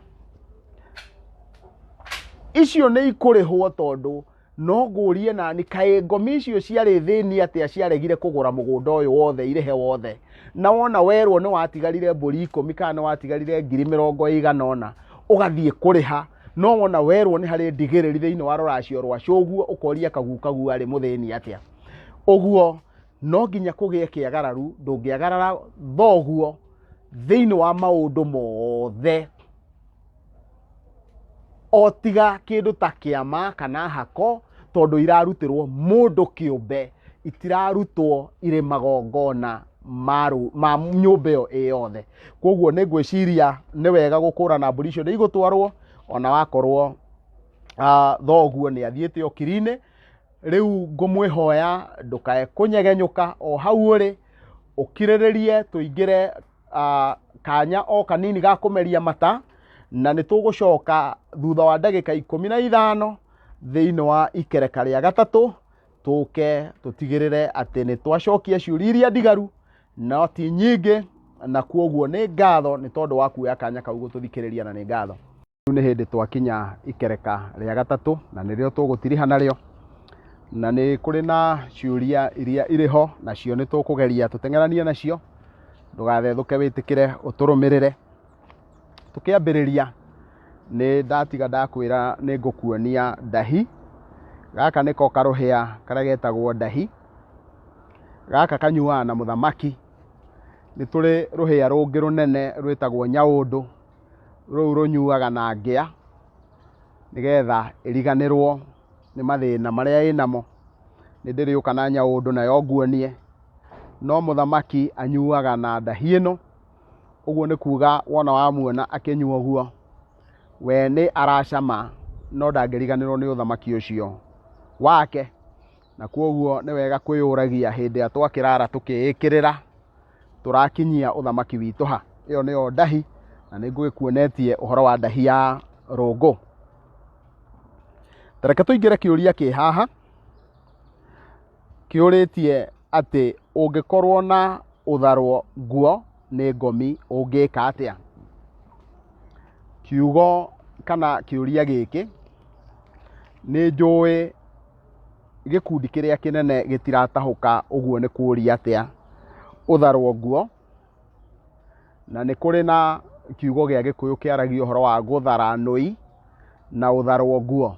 Icio nĩ ikũrĩhwo tondũ No ngũrie nani, kaĩ ngomi icio ciarĩ thĩni atĩa ciaregire kũgũra mũgũnda ũyũ wothe irĩhe wothe? Na wona werwo nĩ watigarire mbũri ikũmi kana nĩ watigarire ngiri mĩrongo ĩigana ũna, ũgathiĩ kũrĩha. No wona werwo nĩ harĩ ndigĩrĩri thĩinĩ wa rũracio rwa cũguo, ũkoria kagukaguo arĩ mũthĩni atĩa? Ũguo no nginya kũgĩe kĩagararu, ndũngĩagarara thoguo thĩinĩ wa maũndũ mothe o tiga kĩndũ ta kĩama kana hako, tondũ irarutĩrwo mũndũ kĩũmbe, itirarutwo irĩ magongona ma nyũmba ĩyo ĩ yothe. Koguo nĩ ngwĩciria nĩ wega gũkũrana mbũri icio nĩ igũtwarwo, ona wakorwo thoguo nĩ athiĩte ũkiri-inĩ. Rĩu ngũmwĩhoya ndũkae kũnyegenyũka o hau ũrĩ, ũkirĩrĩrie tũingĩre kanya o kanini ga kũmeria mata, na nĩ tũgũcoka thutha wa ndagĩka 15 thĩinĩ wa ikereka rĩa gatatũ, tũke tũtigĩrĩre atĩ nĩ twacokia ciũria iria ndigaru, no ti nyingĩ, na kuoguo nĩ ngatho nĩ tondũ wa kuoya kanya kau gũtũthikĩrĩria, na nĩ ngatho. Rĩu nĩ hĩndĩ twakinya ikereka rĩa gatatũ, na nĩrĩo tũgũtiriha narĩo, na nĩ kũrĩ na ciũria iria irĩ ho, nacio nĩ tũkũgeria tũteng'eranie nacio, ndũgathethũke wĩtĩkĩre ũtũrũmĩrĩre. Tũkĩambĩrĩria nĩ ndatiga ndakwĩra nĩ ngũkuonia ndahi, gaka nĩko karũhĩa karĩa getagwo ndahi, gaka kanyuaga na mũthamaki. Nĩ tũrĩ rũhĩa rũngĩ rũnene rwĩtagwo nyaũndũ, rũu rũnyuaga na ngĩa, nĩgetha ĩriganĩrwo nĩ mathĩna marĩa ĩnamo. Nĩ ndĩrĩũka na nyaũndũ nayo nguonie, no mũthamaki anyuaga na ndahi ĩno, ũguo nĩ kuga wona wamuona akĩnyua ũguo, we nĩ aracama no ndangĩriganĩrwo nĩ ũthamaki ũcio wake. Na kwoguo nĩ wega kwĩyũragia hĩndĩ ĩrĩa twakĩrara tũkĩĩkĩrĩra, tũrakinyia ũthamaki witũ ha? Ĩyo nĩyo ndahi, na nĩ ngũgĩkuonetie ũhoro wa ndahi ya rũngũ. Ta reke tũingĩre kĩũria kĩ haha, kĩũrĩtie atĩ ũngĩkorwo na ũtharwo nguo nĩ ngomi ũngĩka atĩa? Kiugo kana kĩũria gĩkĩ, nĩ njũĩ gĩkundi kĩrĩa kĩnene gĩtiratahũka ũguo nĩ kũũria atĩa ũtharwo nguo, na nĩ kũrĩ na kiugo gĩa gĩkũyũ kĩaragia ũhoro wa gũthara nũi na ũtharwo nguo.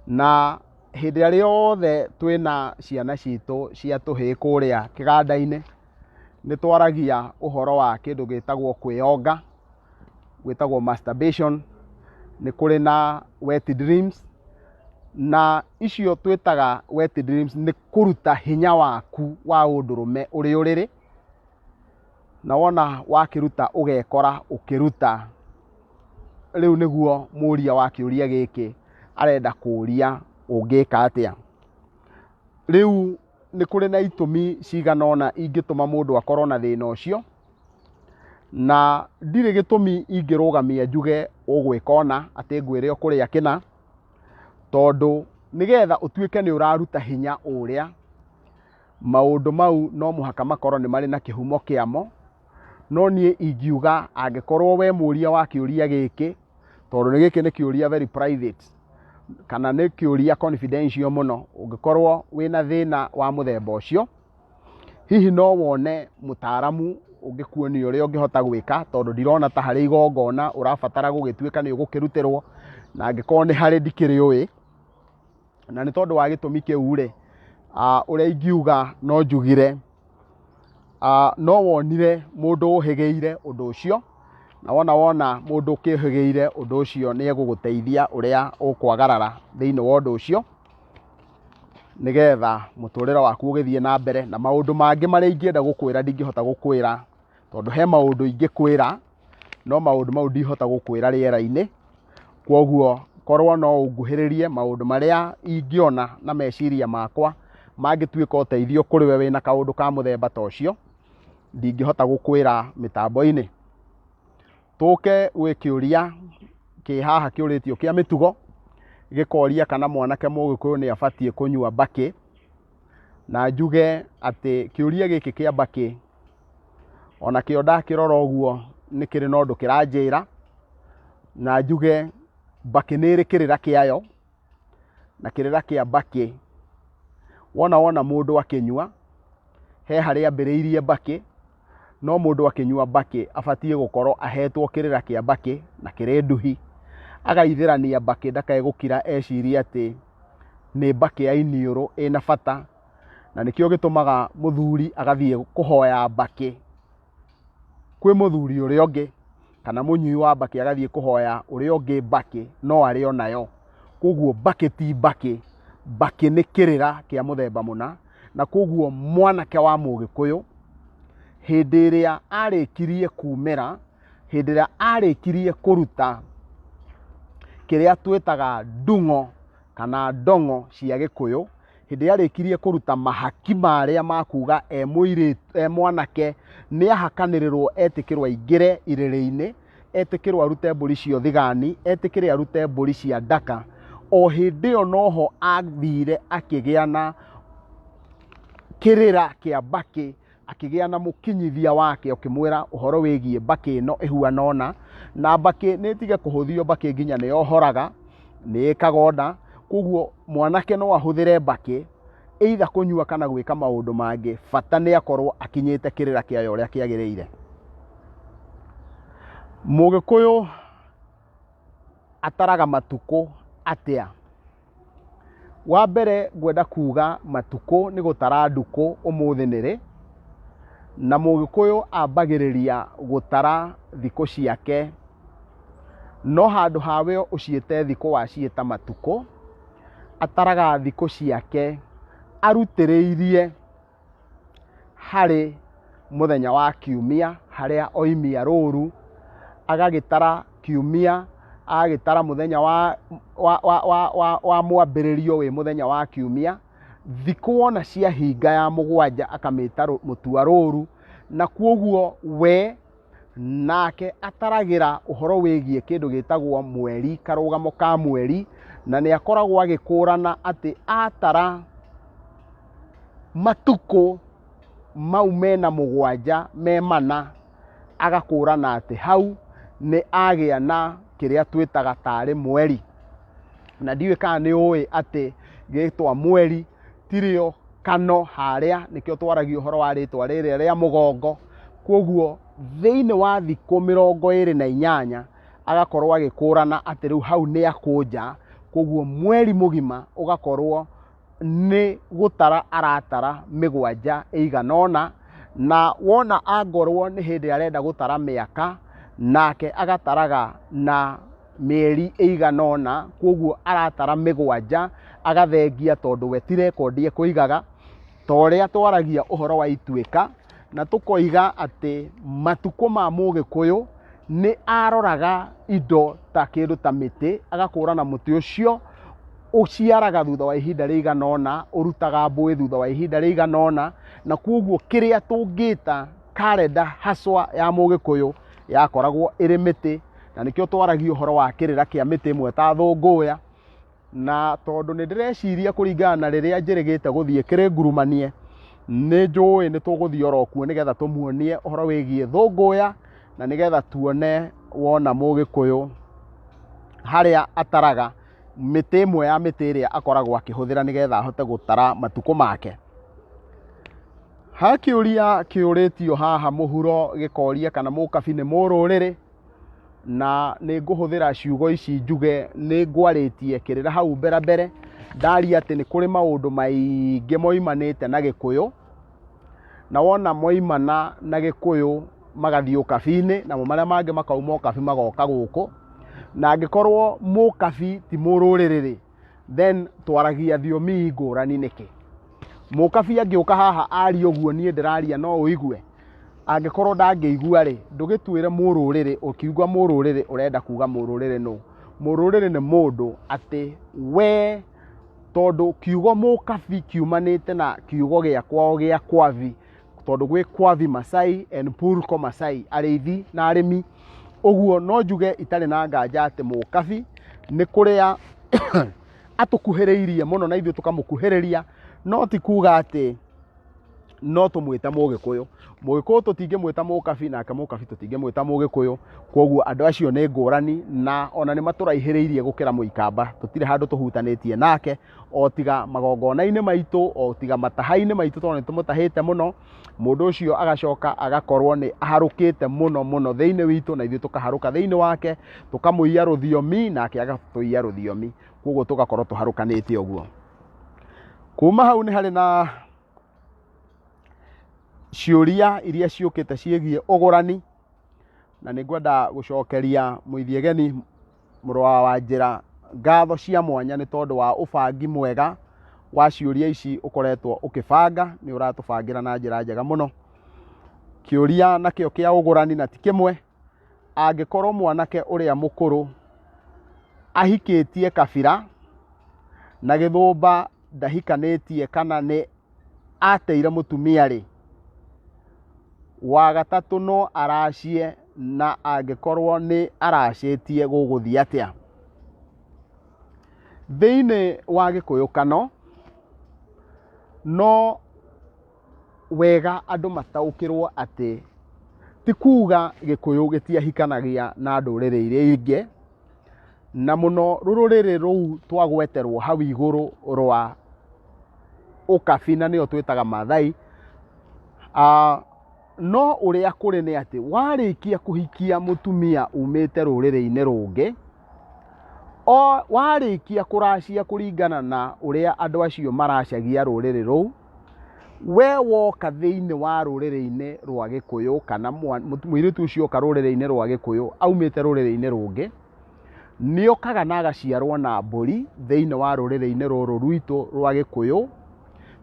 Na hĩndĩ ĩrĩa rĩothe twĩna ciana citũ cia tũhĩĩ kũrĩa kĩganda-inĩ, nĩ twaragia ũhoro wa kĩndũ gĩtagwo kwĩyonga, gwĩtagwo masturbation, nĩ kũrĩ na wet dreams, na icio twĩtaga wet dreams nĩ kũruta hinya waku wa ũndũrũme ũrĩ ũrĩrĩ, na wona wakĩruta ũgekora ũkĩruta. Rĩu nĩguo mũria wa kĩũria gĩkĩ arenda kũria ũngĩka atĩa. Rĩu nĩ kũrĩ na itũmi cigana ũna ingĩtũma mũndũ akorwo na thĩna ũcio, na ndirĩ gĩtũmi ingĩrũgamia njuge ũgwĩka ũna, atĩ ngwĩre ũkũrĩa kĩna, tondũ nĩgetha ũtuĩke nĩ ũraruta hinya ũrĩa, maũndũ mau no mũhaka makorwo nĩ marĩ na kĩhumo kĩamo. No niĩ ingiuga angĩkorwo we mũria wa kĩũria gĩkĩ, tondũ gĩkĩ nĩ kĩũria very private, kana nĩ kĩũria confidential mũno, ũngĩkorwo wĩna thĩna wa mũthemba ũcio, hihi no wone mũtaaramu ũngĩkuonia ũrĩa ũngĩhota gwĩka, tondũ ndirona ta harĩ igongona ũrabatara gũgĩtuĩka nĩ ũgũkĩrutĩrwo, na angĩkorwo nĩ harĩ ndikĩrĩũĩ. Na nĩ tondũ wa gĩtũmi kĩu rĩ, ũrĩa ingiuga no njugire, no wonire mũndũ ũhĩgĩire ũndũ ũcio, na wona wona mũndũ ũkĩũhĩgĩire ũndũ ũcio nĩ egũgũteithia ũrĩa ũkwagarara thĩinĩ wa ũndũ ũcio, nĩgetha mũtũrĩre waku ũgĩthiĩ na mbere, na maũndũ mangĩ marĩa ingĩenda gũkwĩra ndingĩhota gũkwĩra, tondũ he maũndũ ingĩkwĩra, no maũndũ mau ndihota gũkwĩra rĩera-inĩ. Kwoguo korwo no ũnguhĩrĩrie maũndũ marĩa ingĩona na meciria makwa mangĩtuĩka ũteithio kũrĩ we wĩna kaũndũ ka mũthemba ta ũcio, ndingĩhota gũkwĩra mĩtambo-inĩ. Tũke gwĩ kĩũria kĩ haha kĩũrĩtio kĩa mĩtugo, gĩkoria kana mwanake mũgĩkũyũ nĩ abatiĩ kũnyua mbakĩ, na njuge atĩ kĩũria gĩkĩ kĩa mbakĩ, onakĩo ndakĩrora ũguo nĩ kĩrĩ na ũndũ kĩranjĩra, na njuge mbakĩ nĩ ĩrĩ kĩrĩra kĩayo. Na kĩrĩra kĩa mbakĩ, wona wona mũndũ akĩnyua, he harĩa ambĩrĩirie mbakĩ, no mũndũ akĩnyua mbakĩ abatiĩ gũkorwo ahetwo kĩrĩra kĩa mbakĩ na kĩrĩ nduhi, agaithĩrania mbakĩ ndakae gũkira ecirie atĩ nĩ mbakĩ ya iniũrũ ĩna bata, na nĩkĩo gĩtũmaga mũthuri agathiĩ kũhoya mbakĩ kwĩ mũthuri ũrĩa ũngĩ, kana mũnyui wa mbakĩ agathiĩ kũhoya ũrĩa ũngĩ mbakĩ no arĩ o nayo. Koguo mbakĩ ti mbakĩ, mbakĩ nĩ kĩrĩra kĩa mũthemba mũna, na koguo mwanake wa mũgĩkũyũ hĩndĩ ĩrĩa arĩkirie kumĩra, hĩndĩ ĩrĩa arĩkirie kũruta kĩrĩa twĩtaga ndung'o kana ndong'o cia gĩkũyũ, hĩndĩ ĩrĩa arĩkirie kũruta mahaki marĩa ma kuga e mũirĩtu, e mwanake, nĩ ahakanĩrĩrwo etĩkĩrwo aingĩre irĩrĩ-inĩ, etĩkĩrwo arute mbũri cia ũthigani, etĩkĩre arute mbũri cia ndaka, o hĩndĩ ĩyo noho athire akĩgĩa na kĩrĩra kĩa mbakĩ, akĩgĩa na mũkinyithia wake ũkĩmwĩra ũhoro wĩgiĩ mbakĩ ĩno ĩhuana ũna, na mbakĩ nĩ ĩtige kũhũthio, mbakĩ nginya nĩ yohoraga, nĩ ĩkaga ũna, koguo mwanake no ahũthĩre mbakĩ either kũnyua kana gwĩka maũndũ mangĩ, bata nĩ akorwo akinyĩte kĩrĩra kĩayo ũrĩa kĩagĩrĩire. Mũgĩkũyũ ataraga matukũ atĩa? Wa mbere ngwenda kuga matukũ nĩ gũtara ndukũ ũmũthĩ nĩ rĩ, na mũgĩkũyũ ambagĩrĩria gũtara thikũ ciake, no handũ ha we ũciĩte thikũ waciĩta matukũ, ataraga thikũ ciake arutĩrĩirie harĩ mũthenya wa kiumia harĩa oimia rũru, agagĩtara kiumia, agagĩtara mũthenya wa mwambĩrĩrio wĩ mũthenya wa kiumia, thikũ wona ciahinga ya mũgwanja akamĩta mũtua rũru, na kwoguo we nake ataragĩra ũhoro wĩgiĩ kĩndũ gĩtagwo mweri, karũgamo ka mweri, na nĩ akoragwo agĩkũrana atĩ atara matukũ mau mena mũgwanja me mana, agakũrana atĩ hau nĩ agĩa na kĩrĩa twĩtaga tarĩ mweri. Na ndiũĩ kana nĩ ũĩ atĩ rĩtwa mweri tirĩo kano harĩa, nĩkĩo twaragia ũhoro wa rĩtwa rĩrĩa rĩa mũgongo. Koguo thĩinĩ wa thikũ 28 agakorwo agĩkũrana atĩ rĩu hau nĩ akũnja, koguo mweri mũgima ũgakorwo nĩ gũtara aratara mĩgwanja ĩigana ũna, na wona angorwo nĩ hĩndĩ arenda gũtara mĩaka, nake agataraga na mĩeri ĩigana ũna, koguo aratara mĩgwanja agathengia tondũ we ti rekondi ekũigaga, ta ũrĩa twaragia ũhoro wa ituĩka, na tũkoiga atĩ matukũ ma mũgĩkũyũ nĩ aroraga indo ta kĩndũ ta mĩtĩ, agakũrana mũtĩ ũcio ũciaraga thutha wa ihinda rĩigana ũna, ũrutaga mbũĩ thutha wa ihinda rĩigana ũna, na koguo kĩrĩa tũngĩta karenda haswa ya mũgĩkũyũ yakoragwo ĩrĩ mĩtĩ, na nĩkĩo twaragia ũhoro wa kĩrĩra kĩa mĩtĩ ĩmwe ta thũngũya, na tondũ nĩ ndĩreciria kũringana na rĩrĩa njĩrĩgĩte gũthiĩ kĩrĩ ngurumanie, nĩ njũĩ nĩ tũgũthiĩ oro kuo nĩgetha tũmuonie ũhoro wĩgiĩ thũngũya, na nĩgetha tuone wona mũgĩkũyũ harĩa ataraga mĩtĩ ĩmwe ya mĩtĩ ĩrĩa akoragwo akĩhũthĩra nĩgetha ahote gũtara matukũ make. Ha kĩũria kĩũrĩtio haha mũhuro gĩkoria kana mũkabi nĩ mũrũrĩrĩ, na nĩ ngũhũthĩra ciugo ici njuge nĩ ngwarĩtie kĩrĩra hau mbere mbere, ndaria atĩ nĩ kũrĩ maũndũ maingĩ moimanĩte na gĩkũyũ, na wona moimana na gĩkũyũ magathiĩ ũkabi-inĩ, namo marĩa mangĩ makauma ũkabi magoka gũkũ, na angĩkorwo mũkabi ti mũrũrĩrĩ rĩ, then twaragia thiomi ngũrani nĩkĩ? Mũkabi angĩũka haha arie ũguo niĩ ndĩraria no ũigue? Angĩkorwo ndangĩigua rĩ, ndũgĩtwĩre mũrũrĩrĩ, ũkiuga mũrũrĩrĩ ũrenda kuga mũrũrĩrĩ nũ? Mũrũrĩrĩ nĩ mũndũ atĩ we tondũ kiugo mũkabi kiumanĩte na kiugo gĩa kwao gĩa kwabi, tondũ gwĩ kwabi Masai and Purko Masai, arĩithi na arĩmi. Ũguo no njuge itarĩ na nganja atĩ mũkabi nĩ kũrĩa atũkuhĩrĩirie mũno na ithuĩ tũkamũkuhĩrĩria, no ti kuga atĩ No tũmwĩte Mũgĩkũyũ. Mũgĩkũyũ tũtingĩmwĩta Mũkabi, nake Mũkabi tũtingĩmwĩta Mũgĩkũyũ. Kwoguo andũ acio nĩ ngũrani na ona nĩ matũraihĩrĩirie gũkĩra Mũikamba. Tũtirĩ handũ tũhutanĩtie nake, o tiga magongona-inĩ maitũ, o tiga mataha-inĩ maitũ tondũ nĩ tũmũtahĩte mũno. Mũndũ ũcio agacoka agakorwo nĩ aharũkĩte mũno mũno thĩinĩ witũ na ithuĩ tũkaharũka thĩinĩ wake, tũkamũiya rũthiomi nake agatũiya rũthiomi. Kwoguo tũgakorwo tũharũkanĩte ũguo. Kuma hau nĩ harĩ na ciũria iria ciũkĩte ciĩgiĩ ũgũrani, na nĩ ngwenda gũcokeria Mũithiegeni mũrũ wa Wanjĩra ngatho cia mwanya nĩ tondũ wa ũbangi mwega wa ciũria ici ũkoretwo ũkĩbanga, nĩ ũratũbangĩra na njĩra njega mũno. Kĩũria nakĩo kĩa ũgũrani na ti kĩmwe, angĩkorwo mwanake ũrĩa mũkũrũ ahikĩtie kabira na gĩthũmba ndahikanĩtie kana nĩ ateire mũtumia-rĩ, wa gatatũ no aracie na angĩkorwo nĩ aracĩtie gũgũthiĩ atĩa? Thĩinĩ wa Gĩkũyũ Kano, no wega andũ mataũkĩrwo atĩ ti kuga Gĩkũyũ gĩtiahikanagia na ndũrĩrĩ iria ingĩ, na mũno rũrĩrĩ rũu twagweterwo hau igũrũ rwa ũkabi na nĩo twĩtaga Mathai. No ũrĩa kũrĩ nĩ atĩ warĩkia kũhikia mũtumia umĩte rũrĩrĩ-inĩ rũngĩ, o warĩkia kũracia kũringana na ũrĩa andũ acio maracagia rũrĩrĩ rũu, we woka thĩinĩ wa rũrĩrĩ-inĩ rwa Gĩkũyũ kana mũirĩtu ũcio oka rũrĩrĩ-inĩ rwa Gĩkũyũ aumĩte rũrĩrĩ-inĩ rũngĩ, nĩ okaga na agaciarwo na mbũri thĩinĩ wa rũrĩrĩ-inĩ rũrũ rwitũ rwa Gĩkũyũ,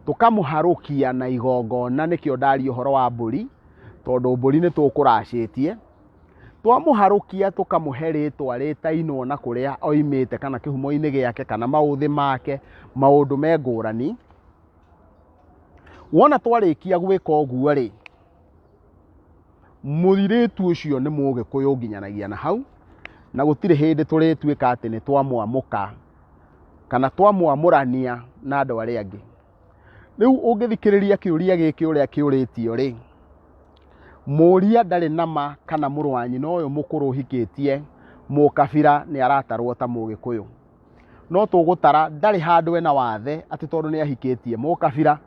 tũkamũharũkia na igongona, nĩkĩo ndaria ũhoro wa mbũri, tondũ mbũri nĩ tũkũracĩtie. Twamũharũkia tũkamũhe rĩtwa rĩtainwo na kũrĩa oimĩte kana kĩhumo-inĩ gĩake kana maũthĩ make, maũndũ me ngũrani. Wona twarĩkia gwĩka ũguo rĩ, mũirĩtu ũcio nĩ Mũgĩkũyũ nginyanagia na hau, na gũtirĩ hĩndĩ tũrĩtuĩka atĩ nĩ twamwamũka kana twamwamũrania na andũ arĩa angĩ. Rĩu ũngĩthikĩrĩria kĩũria gĩkĩ ũrĩa kĩũrĩtio rĩ, mũria ndarĩ na ma kana mũrũ wa nyina ũyũ mũkũrũ ũhikĩtie mũkabira nĩ aratarwo ta Mũgĩkũyũ. No tũgũtara ndarĩ handũ ena wathe atĩ tondũ nĩ ahikĩtie mũkabira,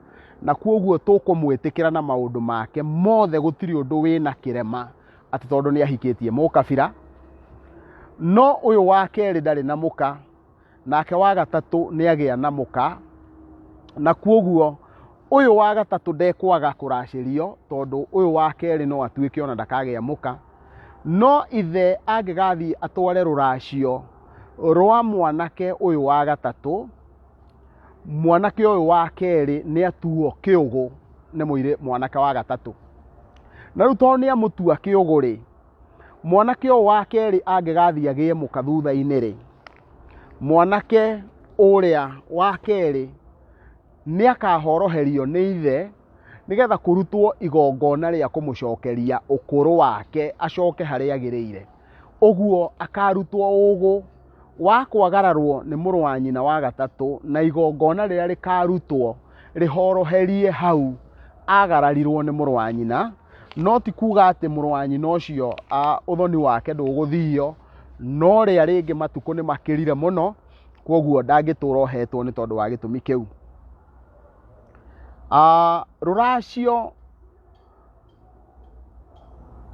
na kwoguo tũkũmwĩtĩkĩra na maũndũ make mothe, gũtirĩ ũndũ wĩna kĩrema atĩ tondũ nĩ ahikĩtie mũkabira. No ũyũ wa kerĩ ndarĩ na mũka, nake wa gatatũ nĩ agĩa na mũka, na kwoguo ũyũ wa gatatũ ndekwaga kũracĩrio tondũ ũyũ wa kerĩ no atuĩke ona ndakagĩa mũka. No ithe angĩgathiĩ atware rũracio rwa mwanake ũyũ wa gatatũ, mwanake ũyũ wa kerĩ nĩ atuo kĩũgũ nĩ mwanake wa gatatũ. Na rĩu tondũ nĩ amũtua kĩũgũ rĩ, mwanake ũyũ wa kerĩ angĩgathiĩ agĩe mũka thutha-inĩ rĩ, mwanake ũrĩa wa kerĩ nĩ akahoroherio nĩ ithe nĩgetha kũrutwo igongona rĩa kũmũcokeria ũkũrũ wake acoke harĩa agĩrĩire. Ũguo akarutwo ũgũ wa kwagararwo nĩ mũrũ wa nyina wa gatatũ, na igongona rĩrĩa rĩkarutwo rĩhoroherie hau agararirwo nĩ mũrũ wa nyina. No ti kuga atĩ mũrũ wa nyina ũcio ũthoni wake ndũgũthio, no rĩa rĩngĩ matukũ nĩ makĩrire mũno, kwoguo ndangĩtũra ohetwo nĩ tondũ wa gĩtũmi kĩu. Rũracio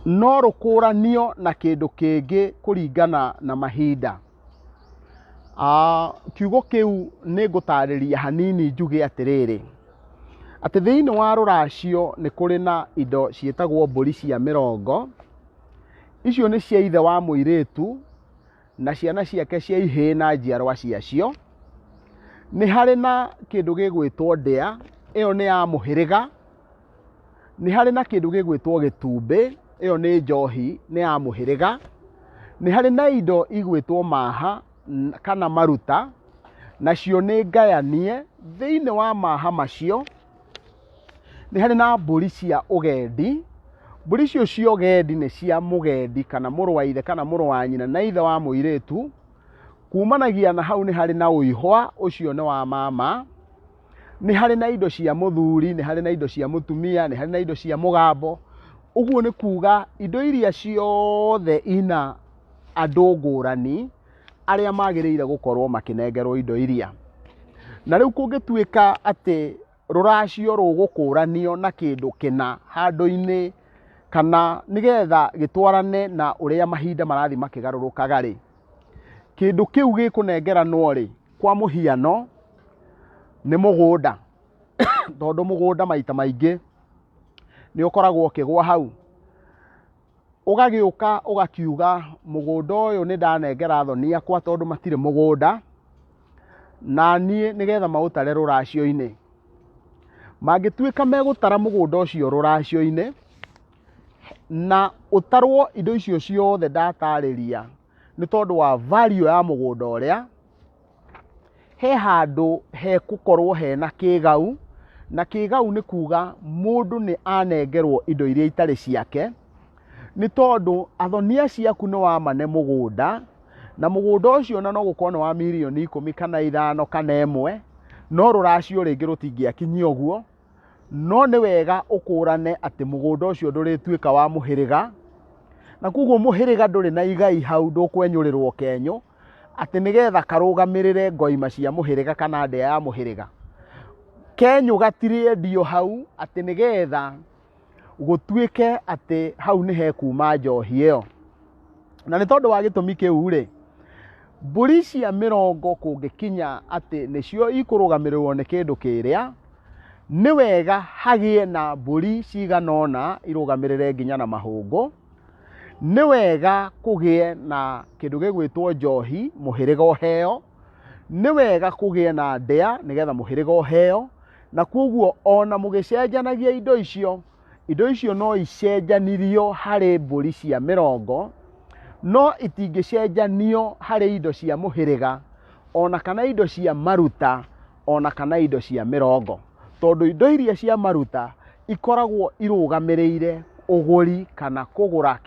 no rũkũranio na kĩndũ kĩngĩ kũringana na mahinda. Kiugo kĩu nĩ ngũtarĩria hanini njuge atĩrĩrĩ, atĩ thĩinĩ wa rũracio nĩ kũrĩ na indo ciĩtagwo mbũri cia mĩrongo, icio nĩ cia ithe wa mũirĩtu na ciana ciake cia ihĩĩ na njiarwa ciacio. Nĩ harĩ na kĩndũ gĩgwĩtwo ndĩa, ĩyo nĩ ya mũhĩrĩga. Nĩ harĩ na kĩndũ gĩgwĩtwo gĩtumbĩ, ĩyo nĩ njohi, nĩ ya mũhĩrĩga. Nĩ harĩ na indo igwĩtwo maha kana maruta, nacio nĩ ngayanie. Thĩinĩ wa maha macio, nĩ harĩ na mbũri cia ũgendi. Mbũri icio cia ũgendi nĩ cia mũgendi kana mũrũ wa ithe kana mũrũ wa nyina na ithe wa mũirĩtu. Kumanagia na hau nĩ harĩ na ũihwa, ũcio nĩ wa mama. Nĩ harĩ na indo cia mũthuri, nĩ harĩ na indo cia mũtumia, nĩ harĩ na indo cia mũgambo. Ũguo nĩ kuga indo iria ciothe ina andũ ngũrani arĩa magĩrĩire gũkorwo makĩnengerwo indo iria. Na rĩu kũngĩtuĩka atĩ rũracio rũgũkũranio na kĩndũ kĩna handũ-inĩ kana nĩgetha gĩtwarane na ũrĩa mahinda marathiĩ makĩgarũrũkaga rĩ, kĩndũ kĩu gĩkũnengeranwo rĩ, kwa mũhiano nĩ mũgũnda, tondũ mũgũnda maita maingĩ nĩ ũkoragwo ũkĩgwa hau. Ũgagĩũka ũgakiuga mũgũnda ũyũ nĩ ndanengera athoni akwa tondũ matirĩ mũgũnda, na niĩ nĩgetha maũtare rũracio-inĩ. Mangĩtuĩka megũtara mũgũnda ũcio rũracio-inĩ, na ũtarwo indo icio ciothe ndatarĩria, nĩ tondũ wa value ya mũgũnda ũrĩa, he handũ hegũkorwo hena kĩgau, na kĩgau nĩ kuga mũndũ nĩ anengerwo indo iria itarĩ ciake, nĩ tondũ athoni acio aku nĩ wamane mũgũnda, na mũgũnda ũcio ona no gũkorwo nĩ wa mirioni 10 kana 5 kana 1, no rũracio rĩngĩ rũtingĩakinyia ũguo. No nĩ wega ũkũrane atĩ mũgũnda ũcio ndũrĩtuĩka wa mũhĩrĩga, na koguo mũhĩrĩga ndũrĩ na igai hau, ndũkwenyũrĩrwo kenyũ, atĩ nĩgetha karũgamĩrĩre ngoima cia mũhĩrĩga kana ndĩa ya mũhĩrĩga. Kenyũ gatirĩendio hau atĩ nĩgetha gũtuĩke atĩ hau nĩ hekuma njohi ĩyo. Na nĩ tondũ wa gĩtũmi kĩu rĩ, mbũri cia mĩrongo kũngĩkinya atĩ nĩcio ikũrũgamĩrĩrwo nĩ kĩndũ kĩrĩa, nĩ wega hagĩe na mbũri cigana ũna irũgamĩrĩre nginya na mahũngũ. Nĩ wega kũgĩe na kĩndũ gĩgwĩtwo njohi, mũhĩrĩga ũheo. Nĩ wega kũgĩe na ndĩa nĩgetha mũhĩrĩga ũheo. Na koguo ona mũgĩcenjanagia indo icio, indo icio no icenjanirio harĩ mbũri cia mĩrongo, no itingĩcenjanio harĩ indo cia mũhĩrĩga, ona kana indo cia maruta, ona kana indo cia mĩrongo. Tondũ indo iria cia maruta ikoragwo irũgamĩrĩire ũgũri kana kũgũra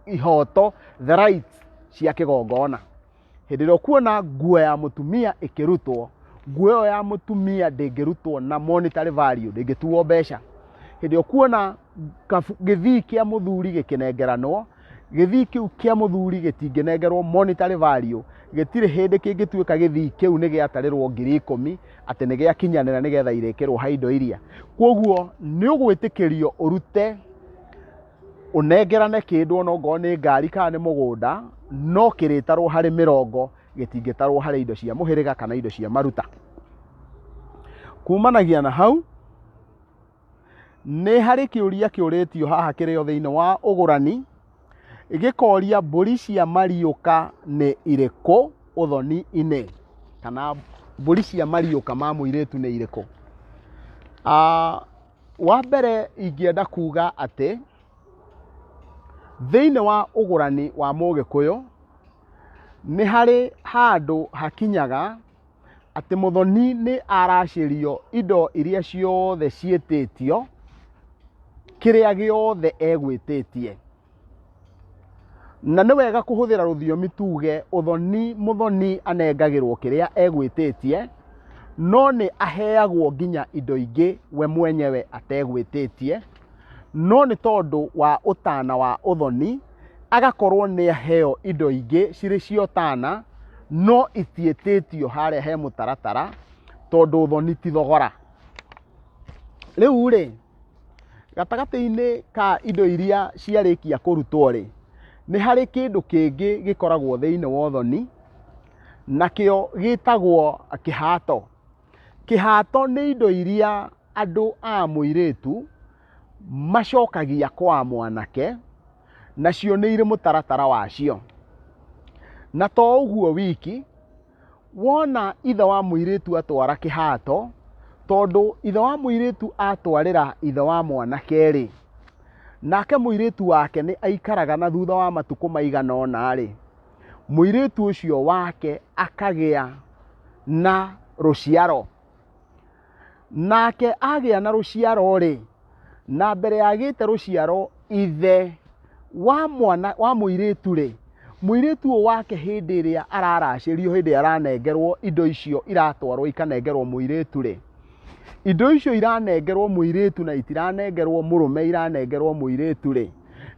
ihoto, the rights cia kĩgongona. Hĩndĩ ĩrĩa ũkuona nguo ya mũtumia ĩkĩrutwo, nguo ĩyo ya mũtumia ndĩngĩrutwo na monetary value, ndĩngĩtuo mbeca. Hĩndĩ ĩrĩa ũkuona gĩthii kĩa mũthuri gĩkĩnengeranwo, gĩthii kĩu kĩa mũthuri gĩtingĩnengerwo monetary value, gĩtirĩ hĩndĩ kĩngĩtuĩka gĩthii kĩu nĩ gĩatarĩrwo 10,000 atĩ nĩ gĩakinyanĩra nĩgetha irĩkĩrwo ha indo iria. Koguo nĩ ũgwĩtĩkĩrio ũrute ũnengerane kĩndũ ona okorwo nĩ ngari kana nĩ mũgũnda, no kĩrĩtarwo harĩ mĩrongo, gĩtingĩtarwo harĩ indo cia mũhĩrĩga kana indo cia maruta. Kumanagia na hau, nĩ harĩ kĩũria kĩũrĩtio haha kĩrĩ o thĩinĩ wa ũgũrani, gĩkoria mbũri cia mariũka nĩ irĩkũ ũthoni-inĩ, kana mbũri cia mariũka ma mũirĩtu nĩ irĩkũ. Wa mbere ingĩenda kuga atĩ, thĩinĩ wa ũgũrani wa mũgĩkũyũ, nĩ harĩ handũ hakinyaga atĩ mũthoni nĩ aracĩrio indo iria ciothe ciĩtĩtio, kĩrĩa gĩothe egwĩtĩtie. Na nĩ wega kũhũthĩra rũthiomi tuge ũthoni mũthoni anengagĩrwo kĩrĩa egwĩtĩtie, no nĩ aheagwo nginya indo ingĩ we mwenyewe ategwĩtĩtie, no nĩ tondũ wa ũtana wa ũthoni, agakorwo nĩ aheo indo ingĩ cirĩ cia ũtana, no itiĩtĩtio harĩa he mũtaratara, tondũ ũthoni ti thogora. Rĩu rĩ, gatagatĩ-inĩ ka indo iria ciarĩkia kũrutwo rĩ, nĩ harĩ kĩndũ kĩngĩ gĩkoragwo thĩinĩ wa ũthoni, nakĩo gĩtagwo kĩhato. Kĩhato nĩ indo iria andũ a mũirĩtu macokagia kwa mwanake, nacio nĩ irĩ mũtaratara wacio. Na to ũguo wiki, Wona ithe wa mũirĩtu atwara kĩhato, tondũ ithe wa mũirĩtu atwarĩra ithe wa mwanake-rĩ, nake mũirĩtu wake nĩ aikaraga na thutha wa matukũ maigana ũna-rĩ, mũirĩtu ũcio wake akagĩa na rũciaro. Nake agĩa na rũciaro-rĩ, na mbere ya agĩte rũciaro, ithe wa mwana wa mũirĩtu-rĩ, mũirĩtu ũyũ wake hĩndĩ ĩrĩa araracĩrio, hĩndĩ ĩrĩa aranengerwo indo icio iratwarwo ikanengerwo mũirĩtu-rĩ, Indo icio iranengerwo mũirĩtu na itiranengerwo mũrũme, iranengerwo mũirĩtu rĩ,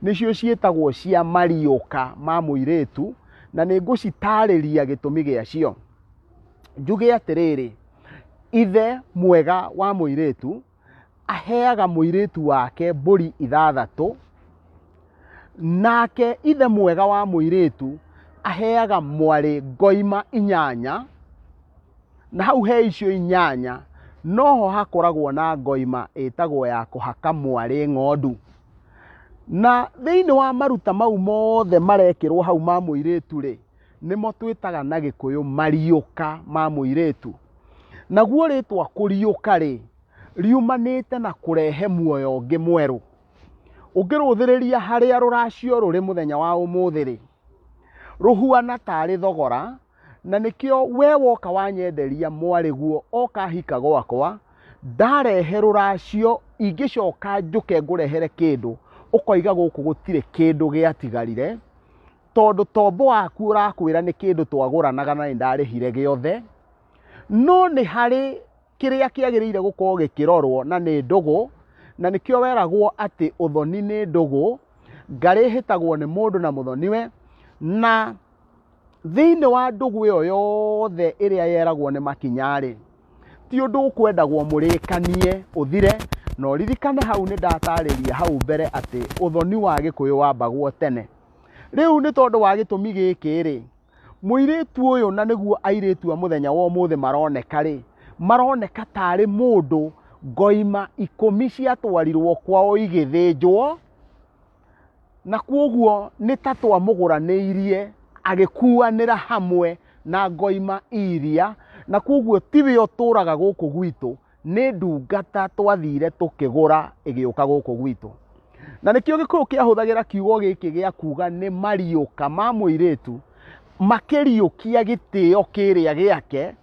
nĩcio ciĩtagwo cia mariũka ma mũirĩtu, na nĩ ngũcitarĩria gĩtũmi gĩacio. Njuge atĩrĩrĩ, ithe mwega wa mũirĩtu aheaga mũirĩtu wake mbũri ithathatũ, nake ithe mwega wa mũirĩtu aheaga mwarĩ ngoima inyanya, na hau he icio inyanya noho hakoragwo na ngoima ĩtagwo ya kũhaka mwarĩ ng'ondu. Na thĩinĩ wa maruta mau mothe marekĩrwo hau ma mũirĩtu rĩ, nĩmo twĩtaga na Gĩkũyũ mariũka ma mũirĩtu. Naguo rĩtwa kũriũka rĩ, riumanĩte na kũrehe muoyo ũngĩ mwerũ. Ũngĩrũthĩrĩria harĩa rũracio rũrĩ mũthenya wa ũmũthĩ rĩ, rũhuana tarĩ thogora, na nĩkĩo we woka wanyenderia mwarĩguo oka hika gwakwa, ndarehe rũracio ingĩcoka njũke ngũrehere kĩndũ, ũkoiga gũkũ gũtirĩ kĩndũ gĩatigarire, tondũ tombo waku ũrakwĩra nĩ kĩndũ twagũranaga na nĩ ndarĩhire gĩothe. No nĩ harĩ kĩrĩa kĩagĩrĩire gũkorwo gĩkĩrorwo na nĩ ndũgũ, na nĩkĩo weragwo atĩ ũthoni nĩ ndũgũ, ngarĩ ĩhĩtagwo nĩ mũndũ na mũthoniwe, na thĩinĩ wa ndũgũ ĩyo yothe ĩrĩa yeragwo nĩ makinya-rĩ, ti ũndũ ũkwendagwo mũrĩkanie ũthire, na ũririkane hau nĩ ndatarĩria hau mbere atĩ ũthoni wa Gĩkũyũ wambagwo tene. Rĩu nĩ tondũ wa gĩtũmi gĩkĩ-rĩ, mũirĩtu ũyũ na nĩguo airĩtu a mũthenya wa ũmũthĩ maroneka-rĩ, maroneka tarĩ mũndũ ngoima ikũmi ciatwarirwo kwao igĩthĩnjwo, na kwoguo nĩ ta twamũgũranĩirie agĩkuanĩra hamwe na ngoima iria, na kwoguo tiwe ũtũraga gũkũ gwitũ, nĩ ndungata twathire tũkĩgũra ĩgĩũka gũkũ gwitũ. Na nĩkĩo Gĩkũyũ kĩahũthagĩra kiugo gĩkĩ gĩa kuga nĩ mariũka ma mũirĩtu, makĩriũkia gĩtĩo kĩrĩa gĩake,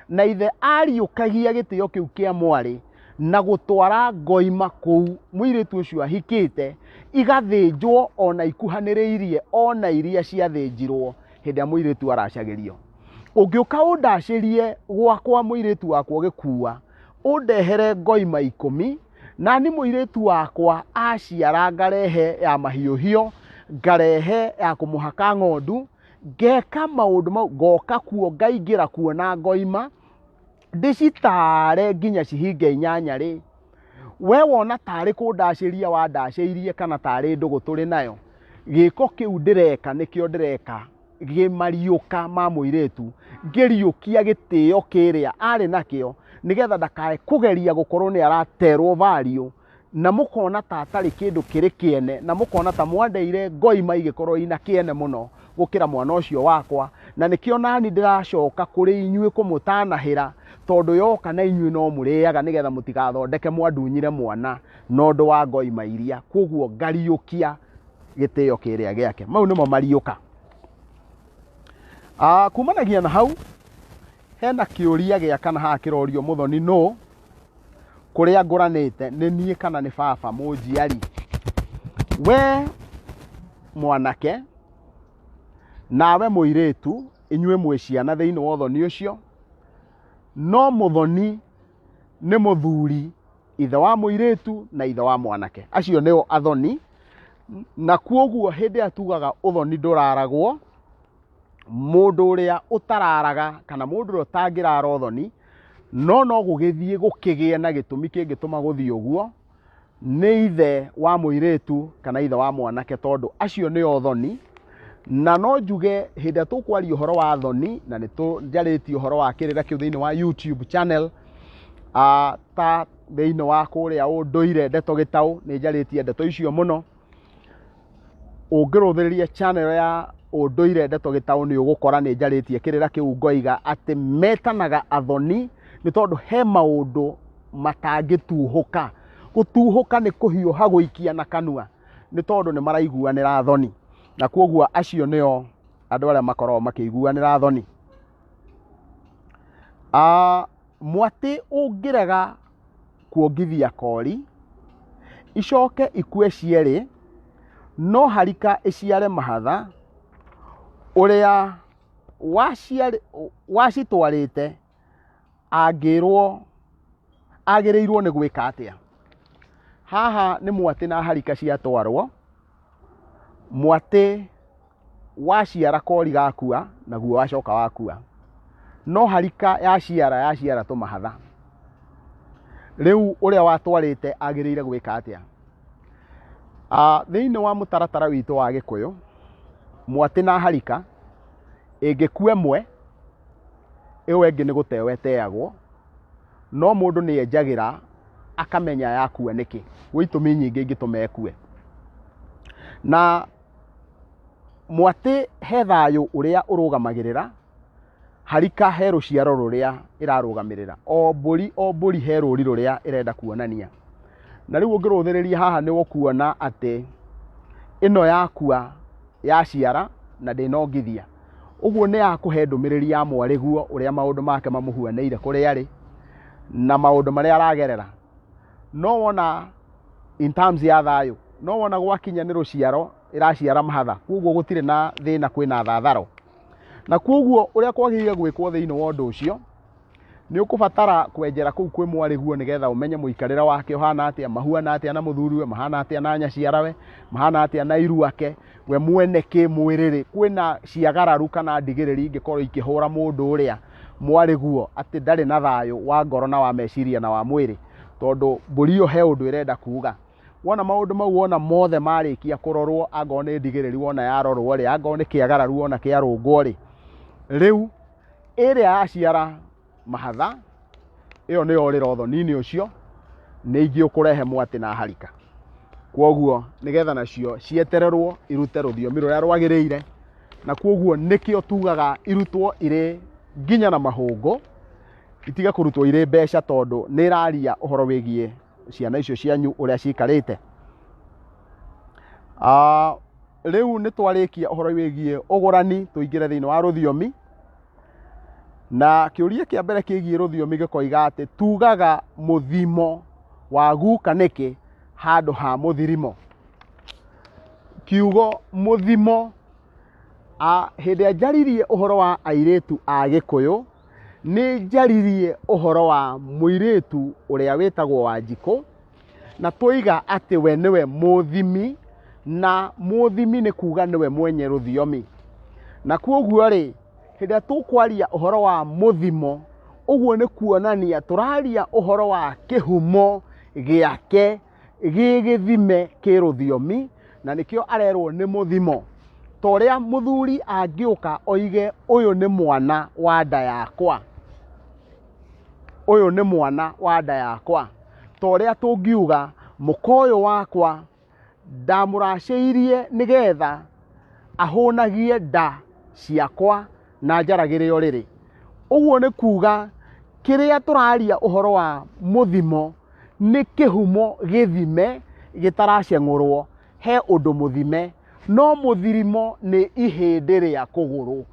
na ithe ariũkagia gĩtĩo kĩu kĩa mwarĩ na gũtwara ngoima kũu mũirĩtu ũcio ahikĩte, igathĩnjwo ona ikuhanĩrĩirie ona iria ciathĩnjirwo hĩndĩ ĩrĩa mũirĩtu aracagĩrio. Ũngĩũka ũndacĩrie gwakwa mũirĩtu wakwa ũgĩkua, ũndehere ngoima ikũmi, nani mũirĩtu wakwa aciara ngarehe ya mahiũhio, ngarehe ya kũmũhaka ng'ondu, ngeka maũndũ mau, ngoka kuo ngaingĩra kuo na ngoima, ndĩcitare nginya cihinge inyanya rĩ, we wona tarĩ kũndacĩria wandacĩirie kana tarĩ ndũgũ tũrĩ nayo, gĩko kĩu ndĩreka nĩkĩo ndĩreka gĩmariũka ma mũirĩtu, ngĩriũkia gĩtĩo kĩrĩa arĩ nakĩo, nĩgetha ndakae kũgeria gũkorwo nĩ araterwo value, na mũkona ta atarĩ kĩndũ kĩrĩ kĩene, na mũkona ta mwandeire ngoima igĩkorwo ina kĩene mũno gũkĩra mwana ũcio wakwa, na nĩkĩo nani ndĩracoka kũrĩ inyuĩ kũmũtanahĩra, tondũ yoka na inyuĩ no mũrĩaga, nĩgetha mũtigathondeke mwandunyire mwana na ũndũ wa ngoima iria, kwoguo ngariũkia gĩtĩo kĩrĩa gĩake. Mau nĩmo mariũka. Kumanagia na hau, hena kĩũria gĩa kana haha kĩrorio mũthoni nũ, kũrĩa ngũranĩte nĩ niĩ kana nĩ baba mũnjiari. We mwanake nawe mũirĩtu, inyuĩ mwĩ ciana thĩinĩ wa ũthoni ũcio, no mũthoni nĩ mũthuri, ithe wa mũirĩtu na ithe wa mwanake. Acio nĩo athoni, na kwoguo hĩndĩ ĩrĩa tugaga ũthoni ndũraragwo, mũndũ ũrĩa ũtararaga kana mũndũ ũrĩa ũtangĩrara ũthoni, no no gũgĩthiĩ gũkĩgĩe na gĩtũmi kĩngĩtũma gũthiĩ ũguo, nĩ ithe wa mũirĩtu kana ithe wa mwanake, tondũ acio nĩo thoni. Na no njuge hĩndĩ ĩrĩa tũkwaria ũhoro wa thoni, na nĩ njarĩtie ũhoro wa kĩrĩra kĩu thĩinĩ wa YouTube channel, ta thĩinĩ wa kũrĩa ũndũire ndeto gĩtaũ, nĩ njarĩtie ndeto icio mũno. Ũngĩrũthĩrĩria channel ya ũndũire ndeto gĩtaũ nĩ ũgũkora nĩ njarĩtie kĩrĩra kĩu ngoiga atĩ metanaga athoni nĩ tondũ he maũndũ matangĩtuhũka. Gũtuhũka nĩ kũhiũha gũikia na kanua, nĩ tondũ nĩ maraiguanĩra thoni, na kwoguo acio nĩo andũ arĩa makoragwo makĩiguanĩra thoni. Mwatĩ ũngĩrega kuongithia kori, icoke ikue cierĩ, no harika ĩciare mahatha, ũrĩa wacitwarĩte angĩrwo Agĩrĩirwo nĩ gwĩka atĩa? Haha nĩ mwatĩ na harika ciatwarwo, mwatĩ waciara kori gakua, naguo wacoka wakua. No harika yaciara, yaciara tũmahatha. Rĩu ũrĩa watwarĩte agĩrĩire gwĩka atĩa? Thĩinĩ wa mũtaratara witũ wa Gĩkũyũ, mwatĩ na harika, ĩngĩkua ĩmwe, ĩyo ĩngĩ nĩ gũteo ĩteagwo, no mũndũ nĩ enjagĩra akamenya yakua nĩkĩ. Gwĩ itũmi nyingĩ ingĩtũma ĩkue. Na mwatĩ he thayũ ũrĩa ũrũgamagĩrĩra, harika he rũciaro rũrĩa ĩrarũgamĩrĩra. O mbũri o mbũri he rũri rũrĩa ĩrenda kuonania. Na rĩu ũngĩrũthĩrĩria haha nĩ ũkuona atĩ ĩno yakua yaciara na ndĩnongithia. Ũguo nĩ yakũhe ndũmĩrĩri ya mwarĩguo ũrĩa maũndũ make mamũhuanĩire kũrĩa arĩ na maũndũ marĩa aragerera. No wona in terms ya thayũ, no wona gwakinya nĩ rũciaro ĩraciara mahatha, koguo gũtirĩ na thĩna kwĩna thatharo. Na koguo ũrĩa kwagĩrĩire gwĩkwo thĩinĩ wa ũndũ ũcio, nĩ ũkũbatara kwenjera kũu kwĩ mwarĩguo nĩgetha ũmenye mũikarĩre wake ũhana atĩa, mahuana atĩa na mũthuriwe, mahana atĩa na nyaciarawe, mahana atĩa na iruake, we mwene kĩmwĩrĩ-rĩ, kwĩna ciagararu kana ndigĩrĩri ingĩkorwo ikĩhũra mũndũ ũrĩa mwarĩguo atĩ ndarĩ na thayũ wa ngoro na wa meciria na wa mwĩrĩ, tondũ mbũri ĩyo he ũndũ ĩrenda kuga. Wona maũndũ mau wona mothe marĩkia kũrorwo, angorwo nĩ ndigĩrĩri wona yarorwo-rĩ, angorwo nĩ kĩagararu wona kĩarũngwo-rĩ, rĩu ĩrĩa yaciara mahatha ĩyo nĩyo ũrĩra ũthoni-inĩ ũcio nĩ ingĩ ũkũrehe mwatĩ na harika. Kwoguo nĩgetha nacio cietererwo irute rũthiomi rũrĩa rwagĩrĩire, na kwoguo nĩkĩo tugaga irutwo irĩ nginya na mahũngũ, itige kũrutwo irĩ mbeca tondũ nĩ ĩraria ũhoro wĩgiĩ ciana icio cianyu ũrĩa cikarĩte. Rĩu nĩ twarĩkia ũhoro wĩgiĩ ũgũrani tũingĩre thĩinĩ wa rũthiomi. Na kĩũria kĩa mbere kĩgiĩ rũthiomi gĩkoiga atĩ tugaga mũthimo wa guka nĩkĩ handũ ha mũthirimo? Kiugo mũthimo, hĩndĩ ĩrĩa njaririe ũhoro wa airĩtu a Gĩkũyũ, nĩ njaririe ũhoro wa mũirĩtu ũrĩa wĩtagwo Wanjikũ, na twoiga atĩ we nĩwe mũthimi, na mũthimi nĩ kuga nĩwe mwenye rũthiomi. Na kwoguo rĩ, hĩndĩ ĩrĩa tũkwaria ũhoro wa mũthimo, ũguo nĩ kuonania tũraria ũhoro wa kĩhumo gĩake gĩ gĩthime kĩ rũthiomi, na nĩkĩo arerwo nĩ mũthimo. Ta ũrĩa mũthuri angĩũka oige ũyũ nĩ mwana wa nda yakwa, ũyũ nĩ mwana wa nda yakwa. Ta ũrĩa tũngiuga mũka ũyũ wakwa ndamũracĩirie nĩgetha ahũnagie nda ciakwa na njaragĩre ũrĩrĩ. Ũguo nĩ kuga kĩrĩa tũraria ũhoro wa mũthimo nĩ kĩhumo gĩthime gĩtaraceng'ũrwo, he ũndũ mũthime, no mũthirimo nĩ ihĩndĩ rĩa kũgũrũ.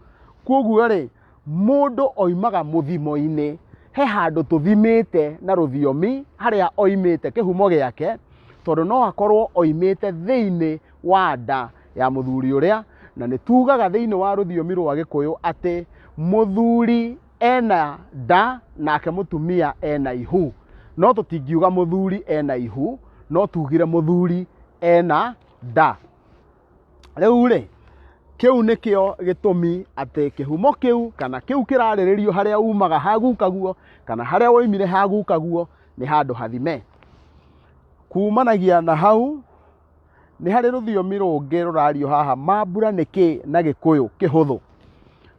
Koguo rĩ, Mũndũ oimaga mũthimo-inĩ, he handũ tũthimĩte na rũthiomi harĩa oimĩte kĩhumo gĩake, tondũ no akorwo oimĩte thĩinĩ wa nda ya mũthuri ũrĩa, na nĩ tugaga thĩinĩ wa rũthiomi rwa Gĩkũyũ atĩ mũthuri ena nda nake mũtumia ena ihu. No tũtingiuga mũthuri ena ihu, no tugire mũthuri ena nda. Rĩu rĩ, kĩu nĩkĩo gĩtũmi atĩ kĩhumo kĩu kana kĩu kĩrarĩrĩrio harĩa umaga ha gukaguo kana harĩa woimire ha gukaguo nĩ handũ hathime. Kumanagia na hau, nĩ harĩ rũthiomi rũngĩ rũrario haha, mambura nĩ kĩ na Gĩkũyũ kĩhũthũ?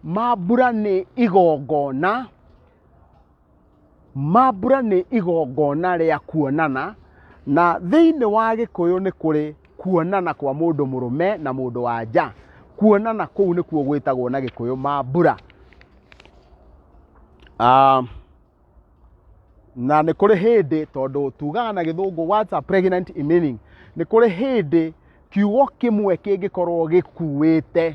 Mambura nĩ igongona. Mambura nĩ igongona rĩa kuonana, na thĩinĩ wa Gĩkũyũ nĩ kũrĩ kuonana kwa mũndũ mũrũme na mũndũ wa nja. Kuonana kũu nĩkuo gwĩtagwo na Gĩkũyũ mambura. Na nĩ kũrĩ hĩndĩ tondũ tugaga na gĩthũngũ words are pregnant in meaning, nĩ kũrĩ hĩndĩ kiugo kĩmwe kĩngĩkorwo gĩkuĩte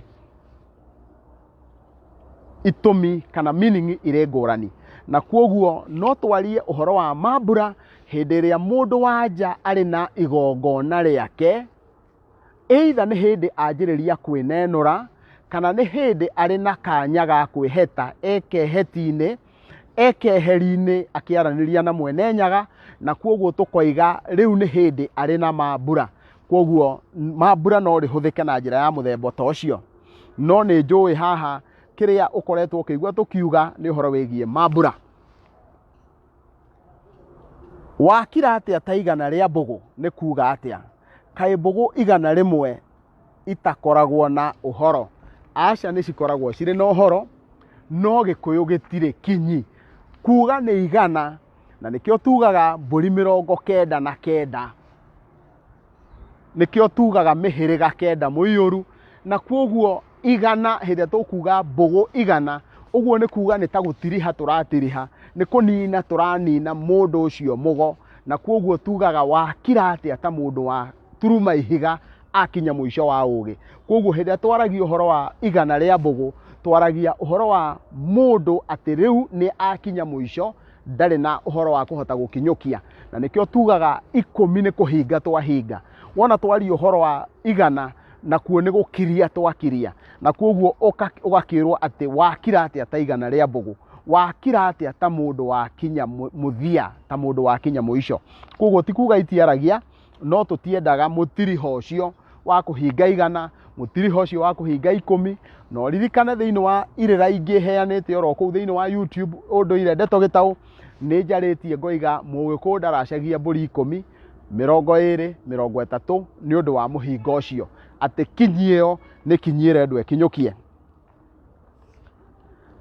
itũmi kana meaning irĩ ngũrani. Na kwoguo no twarie ũhoro wa mambura hĩndĩ ĩrĩa mũndũ wa nja arĩ na igongona rĩake, either nĩ hĩndĩ anjĩrĩria kwĩnenũra, kana nĩ hĩndĩ arĩ na kanya ga kwĩheta e keheti-inĩ, E keheri-inĩ akĩaranĩria na Mwene Nyaga, na kwoguo tũkoiga rĩu nĩ hĩndĩ arĩ na mambura. Kwoguo mambura no rĩhũthĩke na njĩra ya mũthemba ta ũcio. No nĩ njũĩ haha kĩrĩa ũkoretwo ũkĩigua tũkiuga nĩ ũhoro wĩgiĩ mambura. Wakira atĩa ta igana rĩa mbũgũ nĩ kuga atĩa? Kaĩ mbũgũ 100 itakoragwo na ũhoro? Aca nĩ cikoragwo cirĩ na ũhoro, no Gĩkũyũ gĩtirĩ kinyi. Kuga nĩ igana, na nĩkĩo tugaga mbũri 99. Nĩkĩo tugaga mĩhĩrĩga kenda mũiyũru, na kwoguo igana hĩndĩ ĩrĩa tũkuga mbũgũ igana, ũguo nĩ kuga nĩ ta gũtiriha tũratiriha, nĩ kũnina tũranina mũndũ ũcio mũgo, na kwoguo tugaga wakira atĩa ta mũndũ wa turuma ihiga akinya mũico wa ũgĩ. Kwoguo hĩndĩ ĩrĩa twaragia ũhoro wa igana rĩa mbũgũ, twaragia ũhoro wa mũndũ atĩ rĩu nĩ akinya mũico, ndarĩ na ũhoro wa kũhota gũkinyũkia. Na nĩkĩo tugaga ikũmi nĩ kũhinga twahinga. Wona twaria ũhoro wa igana, nakuo nĩ gũkiria twakiria. Na kwoguo ũgakĩrwo atĩ wakira atĩa ta igana rĩa mbũgũ, wakira atĩa ta mũndũ wakinya mũthia, ta mũndũ wakinya mũico. Kwoguo ti kuga itiaragia, no tũtiendaga mũtiriho ũcio wa kũhinga igana, mũtiriho ũcio wa kũhinga ikũmi. Na ũririkane thĩinĩ wa irĩra ingĩ heanĩte oro kũu thĩinĩ wa YouTube ũndũire Ndeto Gĩtaũ, nĩ njarĩtie ngoiga Mũgĩkũyũ ndaracagia mbũri ikũmi, 20, 30 nĩ ũndũ wa mũhingo ũcio, atĩ kinyi ĩyo nĩ kinyi ĩrendwo ĩkinyũkie.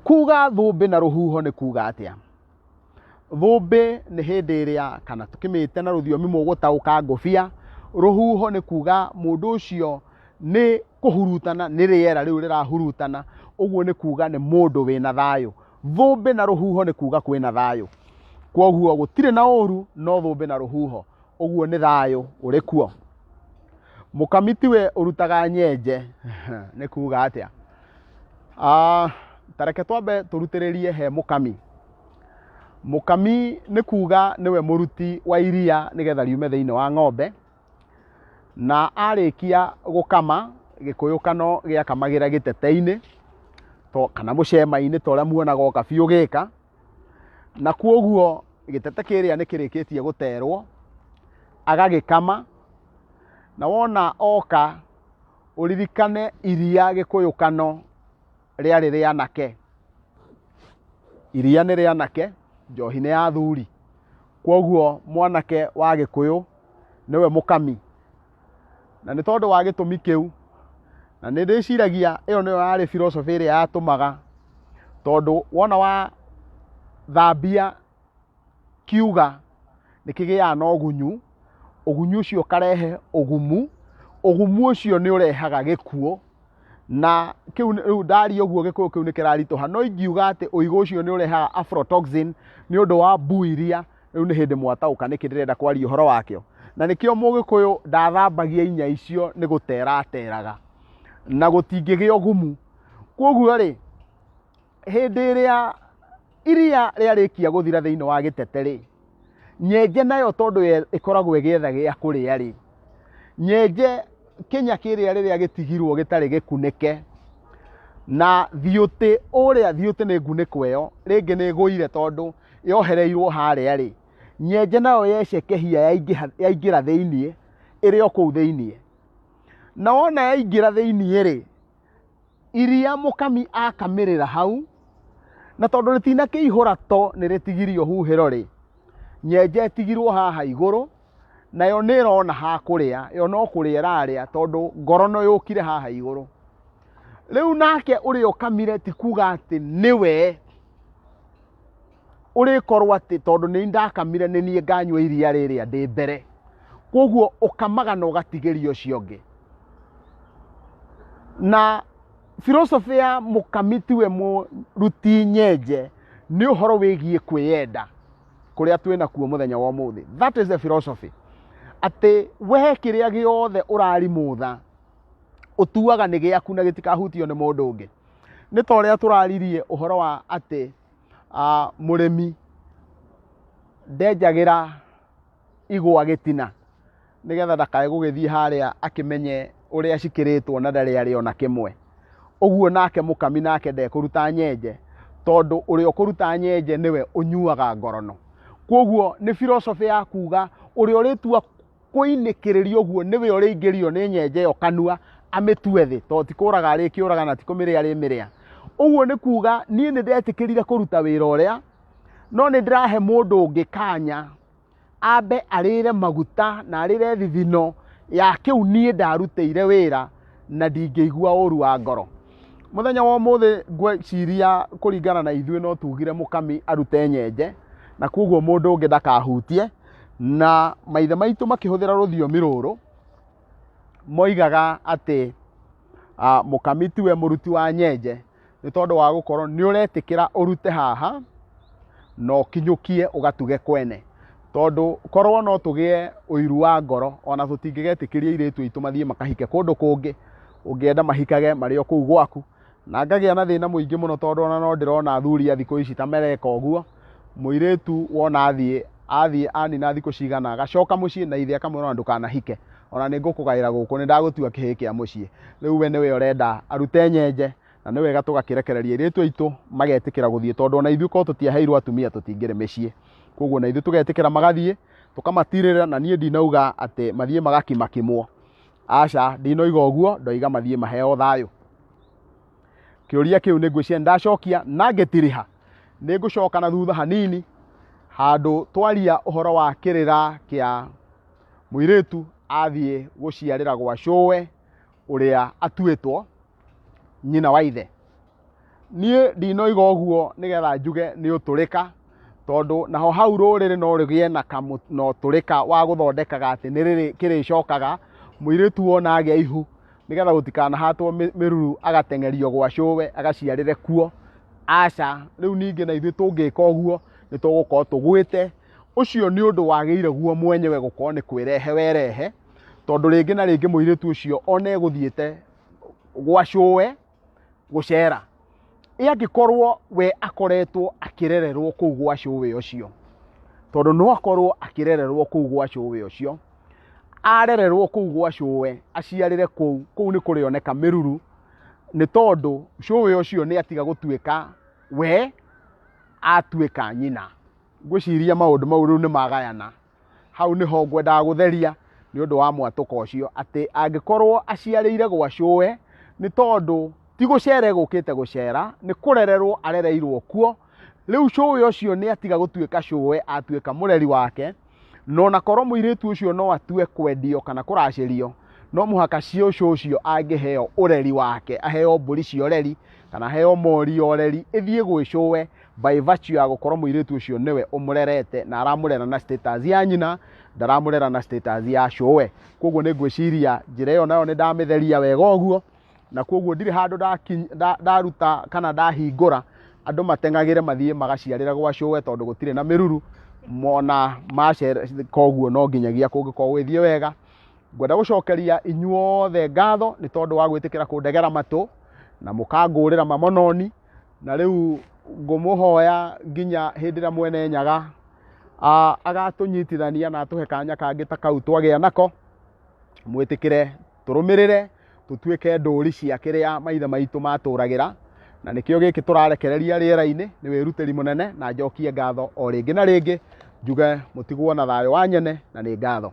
Kuga thũmbĩ na rũhuho nĩ kuga atĩa? Thũmbĩ nĩ hĩndĩ ĩrĩa, kana tũkĩmĩte na rũthiomi mũgũtaũka ngũbia, rũhuho nĩ kuga mũndũ ũcio nĩ kũhurutana, nĩ rĩera rĩu rĩrahurutana, ũguo nĩ kuga nĩ mũndũ wĩna thayũ. Thũmbĩ na rũhuho nĩ kuga kwĩna thayũ. Kwoguo gũtirĩ na ũru no thũmbĩ na rũhuho, ũguo nĩ thayũ ũrĩ kuo. Mũkami tiwe ũrutaga nyenje nĩ kuga atĩa? Ta reke twambe tũrutĩrĩrie he mũkami. Mũkami nĩ kuga nĩwe mũruti wa iria nĩgetha riume thĩinĩ wa ng'ombe, na arĩkia gũkama, Gĩkũyũ kano gĩakamagĩra gĩtete-inĩ kana mũcema-inĩ ta ũrĩa muonaga ũkabi ũgĩka, na kwoguo gĩtete kĩrĩa nĩ kĩrĩkĩtie gũterwo, agagĩkama, na wona oka ũririkane iria Gĩkũyũ kano rĩarĩ rĩa anake. Iria nĩ rĩa anake, njohi nĩ ya athuri. Kwoguo mwanake wa Gĩkũyũ nĩwe mũkami. Na nĩ tondũ wa gĩtũmi kĩu, na nĩ ndĩciragia ĩyo nĩyo yarĩ philosophy ĩrĩa yatũmaga, tondũ wona wathambia kiuga nĩ kĩgĩaga na ũgunyu, ũgunyu ũcio ũkarehe ũgumu, ũgumu ũcio nĩ ũrehaga gĩkuũ. Na kĩu rĩu ndaria ũguo Gĩkũyũ kĩu nĩ kĩraritũha, no ingiuga atĩ ũigũ ũcio nĩ ũrehaga aflatoxin nĩ ũndũ wa mbuu iria, rĩu nĩ hĩndĩ mwataũka nĩkĩ ndĩrenda kwaria ũhoro wakĩo. Na nĩkĩo Mũgĩkũyũ ndathambagia inya icio nĩ gũtera ateraga, na gũtingĩgĩa ũgumu. Kwoguo rĩ, hĩndĩ ĩrĩa iria rĩarĩkia gũthira thĩinĩ wa gĩtete rĩ, nyenje nayo tondũ ĩkoragwo ĩgĩetha gĩa kũrĩa rĩ, nyenje kĩnya kĩrĩa rĩrĩa gĩtigirwo gĩtarĩ gĩkunĩke, na thiũtĩ ũrĩa, thiũtĩ nĩ ngunĩko ĩyo, rĩngĩ nĩ ĩgũire tondũ yohereirwo harĩa rĩ, nyenje nayo yecekehia yaingĩra thĩiniĩ, ĩrĩ o kũu thĩiniĩ. Na wona yaingĩra thĩiniĩ rĩ, iria mũkami akamĩrĩra hau, na tondũ rĩtinakĩihũra to nĩ rĩtigirio huhĩro rĩ, nyenje ĩtigirwo haha igũrũ, nayo nĩ ĩrona ha kũrĩa, yo no kũrĩa ĩrarĩa tondũ ngorono yũkire haha igũrũ. Rĩu nake ũrĩa ũkamire ti kuga atĩ nĩwe ũrĩkorwo atĩ tondũ nĩ ndakamire nĩ niĩ nganyua iria rĩrĩa ndĩ mbere. Koguo ũkamaga na ũgatigĩria ũcio ũngĩ. Na philosophy ya mũkami tiwe mũruti nyenje nĩ ũhoro wĩgiĩ kwĩyenda kũrĩa twĩ nakuo mũthenya wa ũmũthĩ. That is the philosophy. Atĩ we kĩrĩa gĩothe ũrarimũtha ũtuaga nĩ gĩaku na gĩtikahutio nĩ mũndũ ũngĩ. Nĩ ta ũrĩa tũraririe ũhoro wa atĩ mũrĩmi ndenjagĩra igwa gĩtina nĩgetha ndakae gũgĩthiĩ harĩa akĩmenye ũrĩa cikĩrĩtwo na ndarĩ arĩ ona kĩmwe. Ũguo nake mũkami nake ndekũruta nyenje. Tondũ ũrĩa ũkũruta nyenje nĩwe ũnyuaga ngorono. Kwoguo nĩ philosophy ya kuga ũrĩa ũrĩtua kũinĩkĩrĩria ũguo nĩwe ũrĩingĩrio nĩ nyenje ĩyo kanua amĩtue thĩ, tondũ ti kũraga arĩkĩũraga na ti kũmĩrĩa arĩmĩrĩa. Ũguo nĩ kuga niĩ nĩ ndetĩkĩrire kũruta wĩra ũrĩa, no nĩ ndĩrahe mũndũ ũngĩ kanya ambe arĩre maguta na arĩre thithino ya kĩu niĩ ndarutĩire wĩra na ndingĩigua ũru wa ngoro. Mũthenya wa ũmũthĩ ngwĩciria kũringana na ithuĩ no tugire mũkami arute nyenje na koguo mũndũ ũngĩ ndakahutie. Na maithe maitũ makĩhũthĩra rũthiomi rũrũ moigaga atĩ mũkami tiwe mũruti wa nyenje nĩ tondũ wa gũkorwo nĩ ũretĩkĩra ũrute haha na ũkinyũkie ũgatuge kwene. Tondũ korwo no tũgĩe ũiru wa ngoro ona tũtingĩgetĩkĩria airĩtu aitũ mathiĩ makahike kũndũ kũngĩ, ũngĩenda mahikage marĩ o kũu gwaku. Na ngagĩa na thĩna mũingĩ mũno tondũ ona no ndĩrona athuri a thikũ ici ta mareka ũguo, mũirĩtu wona athiĩ, athiĩ anina thikũ cigana agacoka mũciĩ na ithe akamwĩra ona ndũkanahike, ona nĩ ngũkũgaĩra gũkũ nĩ ndagũtua kĩhĩĩ kĩa mũciĩ. Rĩu we nĩwe ũrenda arute nyenje na nĩ wega tũgakĩrekereria airĩtu aitũ magetĩkĩra gũthiĩ tondũ ona ithuĩ korwo tũtiaheirwo atumia tũtingĩrĩ mĩciĩ. Koguo ona ithuĩ tũgetĩkĩra magathiĩ, tũkamatirĩrĩra na niĩ ndinauga atĩ mathiĩ magakimakimwo. Aca, ndinoiga ũguo, ndoiga mathiĩ maheo thayũ. Kĩũria kĩu nĩ ngwĩciria ndacokia na ngĩtiriha. Nĩ ngũcoka na thutha hanini handũ twaria ũhoro wa kĩrĩra kĩa mũirĩtu athiĩ gũciarĩra gwa cũwe ũrĩa atuĩtwo nyina wa ithe. Niĩ ndinoiga ũguo nĩgetha njuge nĩ ũtũrĩka, tondũ naho hau rũrĩrĩ no rũgĩe na na ũtũrĩka wa gũthondekaga atĩ nĩ rĩrĩ kĩrĩcokaga mũirĩtu wona agĩa ihu, nĩgetha gũtikanahatwo mĩruru agateng'erio gwa cũwe agaciarĩre kuo. Aca, rĩu ningĩ na ithuĩ tũngĩka ũguo nĩ tũgũkorwo tũgwĩte. Ũcio nĩ ũndũ wagĩire guo mwenyewe gũkorwo nĩ kwĩrehe werehe, tondũ rĩngĩ na rĩngĩ mũirĩtu ũcio ona egũthiĩte gwa cũwe gũcera. Ĩ angĩkorwo we akoretwo akĩrererwo kũu gwa cũwe ũcio, tondũ no akorwo akĩrererwo kũu gwa cũwe ũcio, arererwo kũu gwa cũwe, aciarĩre kũu, kũu nĩ kũrĩoneka mĩruru, nĩ tondũ cũwe ũcio nĩ atiga gũtuĩka we atuĩka nyina. Ngwĩciria maũndũ mau rĩu nĩ magayana. Hau nĩho ngwendaga gũtheria nĩ ũndũ wa mwatũka ũcio, atĩ angĩkorwo aciarĩire gwa cũwe, nĩ tondũ ti gũcera egũkĩte gũcera, nĩ kũrererwo arereirwo kuo, rĩu cũwe ũcio nĩ atiga gũtuĩka cũwe atuĩka mũreri wake, na ona korwo mũirĩtu ũcio no atue kwendio kana kũracĩrio, no mũhaka cũcũ ũcio angĩheo ũreri wake, aheo mbũri cia ũreri, kana aheo mori ya ũreri, ĩthiĩ gwĩ cũwe by virtue ya gũkorwo mũirĩtu ũcio nĩwe ũmũrerete na aramũrera na status ya nyina, ndaramũrera na status ya cũwe. Koguo nĩ ngwĩciria njĩra ĩyo nayo nĩ ndamĩtheria wega ũguo, na koguo ndirĩ handũ ndaruta kana ndahingũra andũ mateng'agĩre mathiĩ magaciarĩre gwa cũwe tondũ gũtirĩ na mĩruru, mona macera koguo no nginyagia kũngĩkorwo gũgĩthiĩ wega. Ngwenda gũcokeria inyuothe ngatho nĩ tondũ wa gwĩtĩkĩra kũndegera matũ na mũkangũrĩra mamononi. Na rĩu ngũmũhoya nginya hĩndĩ ĩrĩa mwene Nyaga agatũnyitithania na atũhe kanya kangĩ ta kau twagĩa nako, mwĩtĩkĩre tũrũmĩrĩre tũtuĩke ndũri cia kĩrĩa maithe maitũ matũragĩra, na nĩkĩo gĩkĩ tũrarekereria rĩera-inĩ nĩ wĩrutĩri mũnene, na njokie ngatho o rĩngĩ na rĩngĩ njuge mũtigwo na thayũ wa nyene, na nĩ ngatho.